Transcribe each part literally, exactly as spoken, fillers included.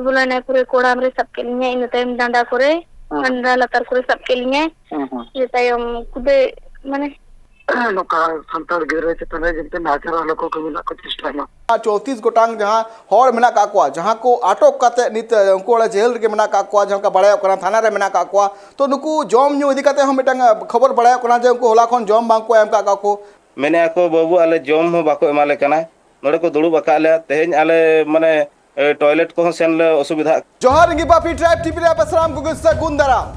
ᱵᱚᱞᱚᱭᱮᱱᱟᱭ ᱯᱩᱨᱟᱹ ᱠᱚᱲᱟᱢ ᱨᱮ ᱥᱟᱵ ᱠᱮᱫ ᱞᱤᱧᱟᱭ, ᱤᱱᱟᱹ ᱛᱟᱭᱚᱢ ᱰᱟᱸᱰᱟ ᱠᱚᱨᱮ, ᱦᱮᱸ᱾ ᱰᱟᱸᱰᱟ ᱞᱟᱛᱟᱨ ᱠᱚᱨᱮ ᱥᱟᱵ ᱠᱮᱫ ᱞᱤᱧᱟᱭ᱾ ᱦᱮᱸ, ᱦᱮᱸ᱾ ᱤᱱᱟᱹ ᱛᱟᱭᱚᱢ ᱠᱩᱫᱟᱹ, ᱢᱟᱱᱮ ᱱᱚᱝᱠᱟ ᱥᱟᱱᱛᱟᱲ ᱜᱤᱫᱽᱨᱟᱹ ᱪᱮᱛᱟᱱ ᱨᱮ ᱡᱟᱛᱮ ᱱᱟᱦᱟᱪᱟᱨ ᱟᱞᱚ ᱠᱚ ᱠᱟᱹᱢᱤ ᱨᱮᱱᱟᱜ ᱠᱚ ᱪᱮᱥᱴᱟᱭ ᱢᱟ᱾ ᱪᱳᱭᱛᱨᱤᱥ ᱜᱚᱴᱟᱝ ᱡᱟᱦᱟᱸ ᱦᱚᱲ ᱢᱮᱱᱟᱜ ᱠᱟᱜ ᱠᱚᱣᱟ, ᱡᱟᱦᱟᱸ ᱠᱚ ᱟᱴᱚᱠ ᱠᱟᱛᱮ ᱱᱤᱛ, ᱮ, ᱩᱱᱠᱩ ᱚᱸᱰᱮ ᱡᱮᱞ ᱨᱮᱜᱮ ᱢᱮᱱᱟᱜ ᱠᱟᱜ ᱠᱚᱣᱟ, ᱡᱟᱦᱟᱸ ᱞᱮᱠᱟ ᱵᱟᱲᱟᱭᱚᱜ ᱠᱟᱱᱟ ᱛᱷᱟᱱᱟ ᱨᱮ ᱢᱮᱱᱟᱜ ᱠᱟᱜ ᱠᱚᱣᱟ᱾ ᱛᱚ ᱱᱩᱠᱩ ᱡᱚᱢ ᱧᱩ ᱤᱫᱤ ᱠᱟᱛᱮ ᱦᱚᱸ ᱢᱤᱫᱴᱟᱝ, ᱮ, ᱠᱷᱚᱵᱚᱨ ᱵᱟᱲᱟᱭᱚᱜ ᱠᱟᱱᱟ ᱡᱮ ᱩᱱᱠᱩ ᱦᱚᱞᱟ ᱠᱷᱚᱱ ᱡᱚᱢ ᱵᱟᱝ ᱠᱚ ᱮᱢ ᱠᱟᱜ ᱠᱚᱣᱟ᱾ ᱢᱮᱱᱮᱜᱼᱟ ᱠᱚ, "ᱵᱟᱹᱵᱩ, ᱟᱞᱮ ᱡᱚᱢ ᱦᱚᱸ ᱵᱟᱠᱚ ᱮᱢᱟ ᱞᱮ ᱠᱟᱱᱟ, ᱱᱚᱰᱮ ᱠᱚ ᱫᱩᱲᱩᱵ ᱟᱠᱟᱫ ᱞᱮᱭᱟ, ᱛᱮᱦᱮᱧ ᱟᱞᱮ, ᱢᱟᱱᱮ, ᱮ, ᱴᱚᱭᱞᱮᱴ ᱠᱚᱦᱚᱸ ᱥᱮᱱ ᱞᱮ ᱚᱥᱩᱵᱤᱫᱷᱟᱜ ᱠᱟᱱᱟ᱾" ᱡᱚᱦᱟᱨ ᱤᱧ ᱜᱤᱯᱟ ᱯᱤ ᱴᱨᱟᱭᱤᱵᱽ ᱴᱤᱵᱷᱤ ᱨᱮ ᱟᱯᱮ ᱥᱟᱱᱟᱢ ᱠᱚᱜᱮ ᱥᱟᱹᱜᱩᱱ ᱫᱟᱨᱟᱢ᱾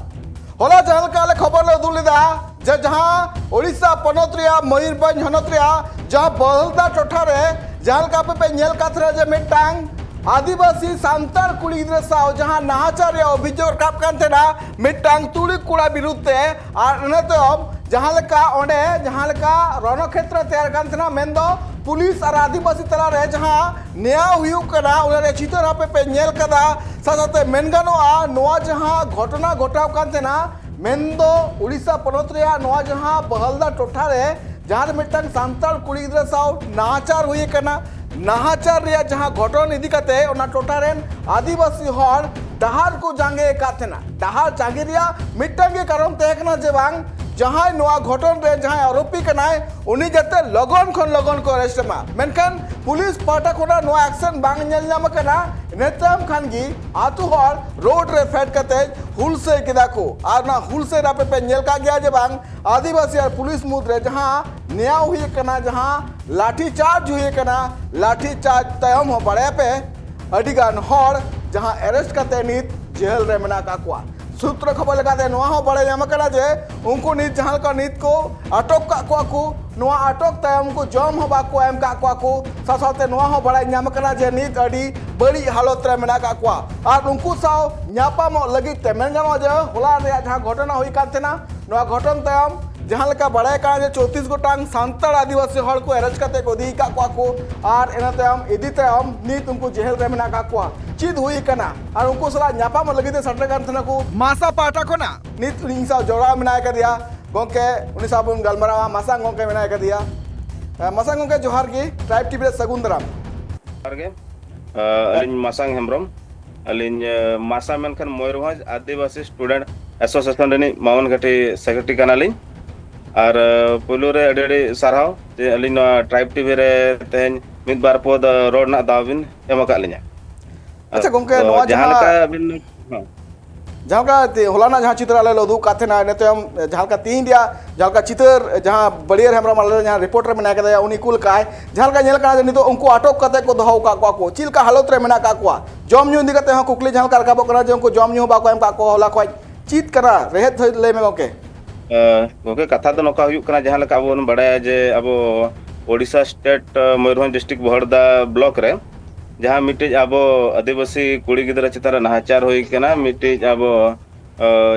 ᱦᱚᱞᱟ ᱡᱟᱦᱟᱸ ᱞᱮᱠᱟ ᱟᱞᱮ ᱠᱷᱚᱵᱚᱨ ᱞᱮ ᱩᱫᱩᱜ ᱞᱮᱫᱟ ᱡᱮ ᱡᱟᱦᱟᱸ ᱳᱰᱤᱥᱟ ᱯᱚᱱᱚᱛ ᱨᱮᱭᱟᱜ ᱢᱚᱭᱩᱨᱵᱷᱚᱸᱡᱽ ᱦᱚᱱᱚᱛ ᱨᱮᱭᱟᱜ ᱡᱟᱦᱟᱸ ᱵᱟᱦᱟᱞᱫᱟ ᱴᱚᱴᱷᱟ ᱨᱮ ᱡᱟᱦᱟᱸ ᱞᱮᱠᱟ ᱟᱯᱮ ᱯᱮ ᱧᱮᱞ ᱠᱟᱫ ᱛᱟᱦᱮᱱᱟ ᱡᱮ ᱢᱤᱫᱴᱟᱝ ᱟᱹᱫᱤᱵᱟᱹᱥᱤ ᱥᱟᱱᱛᱟᱲ ᱠᱩᱲᱤ ᱜᱤᱫᱽᱨᱟᱹ ᱥᱟᱶ ᱡᱟᱦᱟᱸ ᱱᱟᱦᱟᱪᱟᱨ ᱨᱮᱭᱟᱜ ᱚᱵᱷᱤᱡᱳᱜᱽ ᱨᱟᱠᱟᱵ ᱠᱟᱱ ᱛᱟᱦᱮᱱᱟ ᱢᱤᱫᱴᱟᱝ ᱛᱩᱲᱤ ᱠᱚᱲᱟ ᱵᱤᱨᱩᱫᱷ ᱛᱮ, ᱟᱨ ᱤᱱᱟᱹ ᱛᱟᱭᱚᱢ ᱡᱟᱦᱟᱸ ᱞᱮᱠᱟ ᱚᱸᱰᱮ ᱡᱟᱦᱟᱸ ᱞᱮᱠᱟ ᱨᱚᱱᱚᱠᱷᱮᱛᱨᱚ ᱛᱮᱭᱟᱨ ᱠᱟᱱ ᱛᱟᱦᱮᱱᱟ, ᱢᱮᱱᱫᱚ ᱯᱩᱞᱤᱥ ᱟᱨ ᱟᱹᱫᱤᱵᱟᱹᱥᱤ ᱛᱟᱞᱟᱨᱮ ᱡᱟᱦᱟᱸ ᱱᱮᱭᱟᱣ ᱦᱩᱭᱩᱜ ᱠᱟᱱᱟ, ᱚᱱᱟ ᱨᱮᱭᱟᱜ ᱪᱤᱛᱟᱹᱨ ᱟᱯᱮ ᱯᱮ ᱧᱮᱞ ᱠᱟᱫᱟ᱾ ᱥᱟᱶ ᱥᱟᱶᱛᱮ ᱢᱮᱱ ᱜᱟᱱᱚᱜᱼᱟ, ᱱᱚᱣᱟ ᱡᱟᱦᱟᱸ ᱜᱷᱚᱴᱚᱱᱟ ᱜᱷᱚᱴᱟᱣ ᱠᱟᱱ ᱛᱟᱦᱮᱱᱟ, ᱢᱮᱱᱫᱚ ᱩᱲᱤᱥᱥᱟ ᱯᱚᱱᱚᱛ ᱨᱮᱭᱟᱜ ᱱᱚᱣᱟ ᱡᱟᱦᱟᱸ ᱵᱟᱦᱟᱞᱫᱟ ᱴᱚᱴᱷᱟ ᱨᱮ ᱡᱟᱦᱟᱸ ᱨᱮ ᱢᱤᱫᱴᱟᱝ ᱥᱟᱱᱛᱟᱲ ᱠᱩᱲᱤ ᱜᱤᱫᱽᱨᱟᱹ ᱥᱟᱶ ᱱᱟᱦᱟᱪᱟᱨ ᱦᱩᱭ ᱟᱠᱟᱱᱟ, ᱱᱟᱦᱟᱪᱟᱨ ᱨᱮᱭᱟᱜ ᱡᱟᱦᱟᱸ ᱜᱷᱚᱴᱚᱱ ᱤᱫᱤ ᱠᱟᱛᱮ ᱚᱱᱟ ᱴᱚᱴᱷᱟ ᱨᱮᱱ ᱟᱹᱫᱤᱵᱟᱹᱥᱤ ᱦᱚᱲ ᱰᱟᱦᱟᱨ ᱠᱚ ᱡᱟᱸᱜᱮ ᱟᱠᱟᱫ ᱛᱟᱦᱮᱱᱟ᱾ ᱰᱟᱦᱟᱨ ᱡᱟᱸᱜᱮ ᱨᱮᱭᱟᱜ ᱢᱤᱫᱴᱟᱝ ᱜᱮ ᱠᱟᱨᱚᱱ ᱛᱟᱦᱮᱸ ᱠᱟᱱᱟ ᱡᱮ ᱵᱟᱝ, ᱡᱟᱦᱟᱸᱭ ᱱᱚᱣᱟ ᱜᱷᱚᱴᱚᱱ ᱨᱮ ᱡᱟᱦᱟᱸᱭ ᱟᱨᱳᱯᱤ ᱠᱟᱱᱟᱭ, ᱩᱱᱤ ᱡᱟᱛᱮ ᱞᱚᱜᱚᱱ ᱠᱷᱚᱱ ᱞᱚᱜᱚᱱ ᱠᱚ arrest ᱮ ᱢᱟ᱾ ᱢᱮᱱᱠᱷᱟᱱ ᱯᱩᱞᱤᱥ ᱯᱟᱦᱴᱟ ᱠᱷᱚᱱᱟᱜ ᱱᱚᱣᱟ action ᱵᱟᱝ ᱧᱮᱞ ᱧᱟᱢ ᱟᱠᱟᱱᱟ᱾ ᱤᱱᱟᱹ ᱛᱟᱭᱚᱢ ᱠᱷᱟᱱ ᱜᱮ ᱟᱛᱳ ᱦᱚᱲ ᱨᱳᱰ ᱨᱮ ᱯᱷᱮᱰ ᱠᱟᱛᱮ ᱦᱩᱞᱥᱟᱹᱭ ᱠᱮᱫᱟ ᱠᱚ᱾ ᱟᱨ ᱚᱱᱟ ᱦᱩᱞᱥᱟᱹᱭ ᱨᱮ ᱟᱯᱮ ᱯᱮ ᱧᱮᱞ ᱠᱟᱜ ᱜᱮᱭᱟ ᱡᱮ ᱵᱟᱝ, ᱟᱹᱫᱤᱵᱟᱹᱥᱤ ᱟᱨ ᱯᱩᱞᱤᱥ ᱢᱩᱫᱽ ᱨᱮ ᱡᱟᱦᱟᱸ ᱱᱮᱭᱟᱣ ᱦᱩᱭ ᱟᱠᱟᱱᱟ, ᱡᱟᱦᱟᱸ ᱞᱟᱴᱷᱤ ᱪᱟᱨᱡᱽ ᱦᱩᱭ ᱟᱠᱟᱱᱟ, ᱞᱟᱴᱷᱤ ᱪᱟᱨᱡᱽ ᱛᱟᱭᱚᱢ ᱦᱚᱸ ᱵᱟᱲᱟᱭᱟᱯᱮ ᱟᱹᱰᱤ ᱜᱟᱱ ᱦᱚᱲ ᱡᱟᱦᱟᱸ arrest ᱠᱟᱛᱮ ᱱᱤᱛ ᱡᱮᱞ ᱨᱮ ᱢᱮᱱᱟᱜ ᱟᱠᱟᱫ ᱠᱚᱣᱟ᱾ ᱥᱩᱛᱨᱚ ᱠᱷᱚᱵᱚᱨ ᱞᱮᱠᱟᱛᱮ ᱱᱚᱣᱟ ᱦᱚᱸ ᱵᱟᱲᱟᱭ ᱧᱟᱢ ᱟᱠᱟᱱᱟ ᱡᱮ ᱩᱱᱠᱩ ᱱᱤᱛ ᱡᱟᱦᱟᱸ ᱞᱮᱠᱟ ᱱᱤᱛ ᱠᱚ ᱟᱴᱚᱠ ᱠᱟᱜ ᱠᱚᱣᱟ ᱠᱚ, ᱱᱚᱣᱟ ᱟᱴᱚᱠ ᱛᱟᱭᱚᱢ ᱩᱱᱠᱩ ᱡᱚᱢ ᱦᱚᱸ ᱵᱟᱠᱚ ᱮᱢ ᱠᱟᱜ ᱠᱚᱣᱟ ᱠᱚ᱾ ᱥᱟᱶ ᱥᱟᱶᱛᱮ ᱱᱚᱣᱟ ᱦᱚᱸ ᱵᱟᱲᱟᱭ ᱧᱟᱢ ᱟᱠᱟᱱᱟ ᱡᱮ ᱱᱤᱛ ᱟᱹᱰᱤ ᱵᱟᱹᱲᱤᱡ ᱦᱟᱞᱚᱛ ᱨᱮ ᱢᱮᱱᱟᱜ ᱟᱠᱟᱫ ᱠᱚᱣᱟ᱾ ᱟᱨ ᱩᱱᱠᱩ ᱥᱟᱶ ᱧᱟᱯᱟᱢᱚᱜ ᱞᱟᱹᱜᱤᱫ ᱛᱮ ᱢᱮᱱ ᱜᱟᱱᱚᱜᱼᱟ ᱡᱮ ᱦᱚᱞᱟ ᱨᱮᱭᱟᱜ ᱡᱟᱦᱟᱸ ᱜᱷᱚᱴᱚᱱᱟ ᱦᱩᱭ ᱠᱟᱱ ᱛᱟᱦᱮᱱᱟ, ᱱᱚᱣᱟ ᱜᱷᱚᱴᱚᱱ ᱛᱟᱭᱚᱢ ᱡᱟᱦᱟᱸ ᱞᱮᱠᱟ ᱵᱟᱲᱟᱭ ᱠᱟᱱᱟ ᱡᱮ ᱪᱳᱭᱛᱨᱤᱥ ᱜᱚᱴᱟᱝ ᱥᱟᱱᱛᱟᱲ ᱟᱹᱫᱤᱵᱟᱹᱥᱤ ᱦᱚᱲ ᱠᱚ arrest ᱠᱟᱛᱮ ᱠᱚ ᱤᱫᱤ ᱟᱠᱟᱫ ᱠᱚᱣᱟ ᱠᱚ, ᱟᱨ ᱤᱱᱟᱹ ᱛᱟᱭᱚᱢ ᱤᱫᱤ ᱛᱟᱭᱚᱢ ᱱᱤᱛ ᱩᱱᱠᱩ ᱡᱮᱦᱮᱞ ᱨᱮ ᱢᱮᱱᱟᱜ ᱟᱠᱟᱫ ᱠᱚᱣᱟ᱾ ᱪᱮᱫ ᱦᱩᱭ ᱟᱠᱟᱱᱟ? ᱟᱨ ᱩᱱᱠᱩ ᱥᱟᱞᱟᱜ ᱧᱟᱯᱟᱢᱚᱜ ᱞᱟᱹᱜᱤᱫ ᱛᱮ ᱥᱮᱴᱮᱨ ᱠᱟᱱ ᱛᱟᱦᱮᱱᱟ ᱠᱚ ᱢᱟᱥᱟ ᱯᱟᱦᱴᱟ ᱠᱷᱚᱱᱟᱜ᱾ ᱱᱤᱛ ᱤᱧ ᱥᱟᱶ ᱡᱚᱲᱟᱣ ᱢᱮᱱᱟᱭ ᱠᱟᱫᱮᱭᱟ ᱜᱚᱢᱠᱮ, ᱩᱱᱤ ᱥᱟᱶ ᱵᱚᱱ ᱜᱟᱞᱢᱟᱨᱟᱣᱟ᱾ ᱢᱟᱥᱟᱝ ᱜᱚᱢᱠᱮ ᱢᱮᱱᱟᱭ ᱠᱟᱫᱮᱭᱟ᱾ ᱮ, ᱢᱟᱥᱟᱝ ᱜᱚᱢᱠᱮ, ᱡᱚᱦᱟᱨ ᱜᱮ, ᱴᱨᱟᱭᱤᱵᱽ ᱴᱤᱵᱷᱤ ᱨᱮ ᱥᱟᱹᱜᱩᱱ ᱫᱟᱨᱟᱢ᱾ ᱡᱚᱦᱟᱨ ᱜᱮ᱾ ᱟ, ᱟᱹᱞᱤᱧ ᱢᱟᱥᱟᱝ ᱦᱮᱢᱵᱨᱚᱢ᱾ ᱟᱹᱞᱤᱧ ᱢᱟᱥᱟ ᱢᱮᱱᱠᱷᱟᱱ ᱢᱚᱭᱩᱨᱵᱷᱚᱸᱡᱽ ᱟᱹᱫᱤᱵᱟᱹᱥᱤ ᱥᱴᱩᱰᱮᱱᱴ ᱮᱥᱳᱥᱤᱭᱮᱥᱚᱱ ᱨᱤᱱᱤᱡ ᱢᱟᱣᱚᱱ ᱜᱷᱟᱹᱴᱤ ᱥᱮᱠᱨᱮᱴᱟᱨᱤ ᱠᱟᱱᱟᱞᱤᱧ᱾ ᱟᱨ ᱯᱳᱭᱞᱳ ᱨᱮ ᱟᱹᱰᱤ ᱟᱹᱰᱤ ᱥᱟᱨᱦᱟᱣ ᱡᱮ ᱟᱹᱞᱤᱧ ᱱᱚᱣᱟ ᱴᱨᱟᱭᱤᱵᱽ ᱴᱤᱵᱷᱤ ᱨᱮ ᱛᱮᱦᱮᱧ ᱢᱤᱫ ᱵᱟᱨ ᱯᱚᱫ ᱨᱚᱲ ᱨᱮᱱᱟᱜ ᱫᱟᱣ ᱵᱤᱱ ᱮᱢ ᱟᱠᱟᱫ ᱞᱤᱧᱟ᱾ ᱟᱪᱪᱷᱟ ᱜᱚᱢᱠᱮ, ᱱᱚᱣᱟ ᱡᱟᱦᱟᱸ ᱞᱮᱠᱟ ᱟᱹᱵᱤᱱ ᱡᱟᱦᱟᱸ ᱞᱮᱠᱟ ᱦᱚᱞᱟᱱᱟᱜ ᱡᱟᱦᱟᱸ ᱪᱤᱛᱟᱹᱨ ᱟᱞᱮ ᱞᱮ ᱩᱫᱩᱜ ᱟᱠᱟᱫ ᱛᱟᱦᱮᱱᱟ, ᱤᱱᱟᱹ ᱛᱟᱭᱚᱢ ᱡᱟᱦᱟᱸ ᱞᱮᱠᱟ ᱛᱮᱦᱮᱧ ᱨᱮᱭᱟᱜ ᱡᱟᱦᱟᱸ ᱞᱮᱠᱟ ᱪᱤᱛᱟᱹᱨ, ᱡᱟᱦᱟᱸ ᱵᱟᱹᱲᱤᱭᱟᱹᱨ ᱦᱮᱢᱵᱨᱚᱢ ᱟᱞᱮ ᱡᱟᱦᱟᱸ ᱨᱤᱯᱳᱨᱴ ᱨᱮ ᱢᱮᱱᱟᱭ ᱠᱟᱫᱮᱭᱟ, ᱩᱱᱤ ᱠᱩᱞ ᱠᱟᱜᱼᱟᱭ, ᱡᱟᱦᱟᱸ ᱞᱮᱠᱟ ᱧᱮᱞ ᱠᱟᱱᱟ ᱡᱮ ᱱᱤᱛᱚᱜ ᱩᱱᱠᱩ ᱟᱴᱚᱠ ᱠᱟᱛᱮ ᱠᱚ ᱫᱚᱦᱚ ᱟᱠᱟᱫ ᱠᱚᱣᱟ, ᱠᱚ ᱪᱮᱫ ᱞᱮᱠᱟ ᱦᱟᱞᱚᱛ ᱨᱮ ᱢᱮᱱᱟᱜ ᱟᱠᱟᱫ ᱠᱚᱣᱟ, ᱡᱚᱢ ᱧᱩ ᱤᱫᱤ ᱠᱟᱛᱮ ᱦᱚᱸ ᱠᱩᱠᱞᱤ ᱡᱟᱦᱟᱸ ᱞᱮᱠᱟ ᱨᱟᱠᱟᱵᱚᱜ ᱠᱟᱱᱟ ᱡᱮ ᱩᱱᱠᱩ ᱡᱚᱢ ᱧᱩ ᱦᱚᱸ ᱵᱟᱠᱚ ᱮᱢ ᱟᱠᱟᱫ ᱠᱚᱣᱟ ᱦᱚᱞᱟ ᱠᱷᱚᱱ, ᱪᱮᱫ ᱠᱟᱱᱟ ᱨᱮᱦᱮᱫ ᱫᱷᱟᱹᱨᱤᱡ ᱞᱟᱹᱭ ᱢᱮ ᱜᱚᱢᱠᱮ᱾ ᱜᱚᱢᱠᱮ, ᱠᱟᱛᱷᱟ ᱫᱚ ᱱᱚᱝᱠᱟ ᱦᱩᱭᱩᱜ ᱠᱟᱱᱟ, ᱡᱟᱦᱟᱸ ᱞᱮᱠᱟ ᱟᱵᱚ ᱵᱚᱱ ᱵᱟᱲᱟᱭᱟ ᱡᱮ ᱟᱵᱚ Odisha state, Mayurbhanj district Bahalda block ᱨᱮ ᱡᱟᱦᱟᱸ ᱢᱤᱫᱴᱤᱡ ᱟᱵᱚ ᱟᱹᱫᱤᱵᱟᱹᱥᱤ ᱠᱩᱲᱤ ᱜᱤᱫᱽᱨᱟᱹ ᱪᱮᱛᱟᱱ ᱨᱮ ᱱᱟᱦᱟᱪᱟᱨ ᱦᱩᱭ ᱠᱟᱱᱟ, ᱢᱤᱫᱴᱤᱡ ᱟᱵᱚ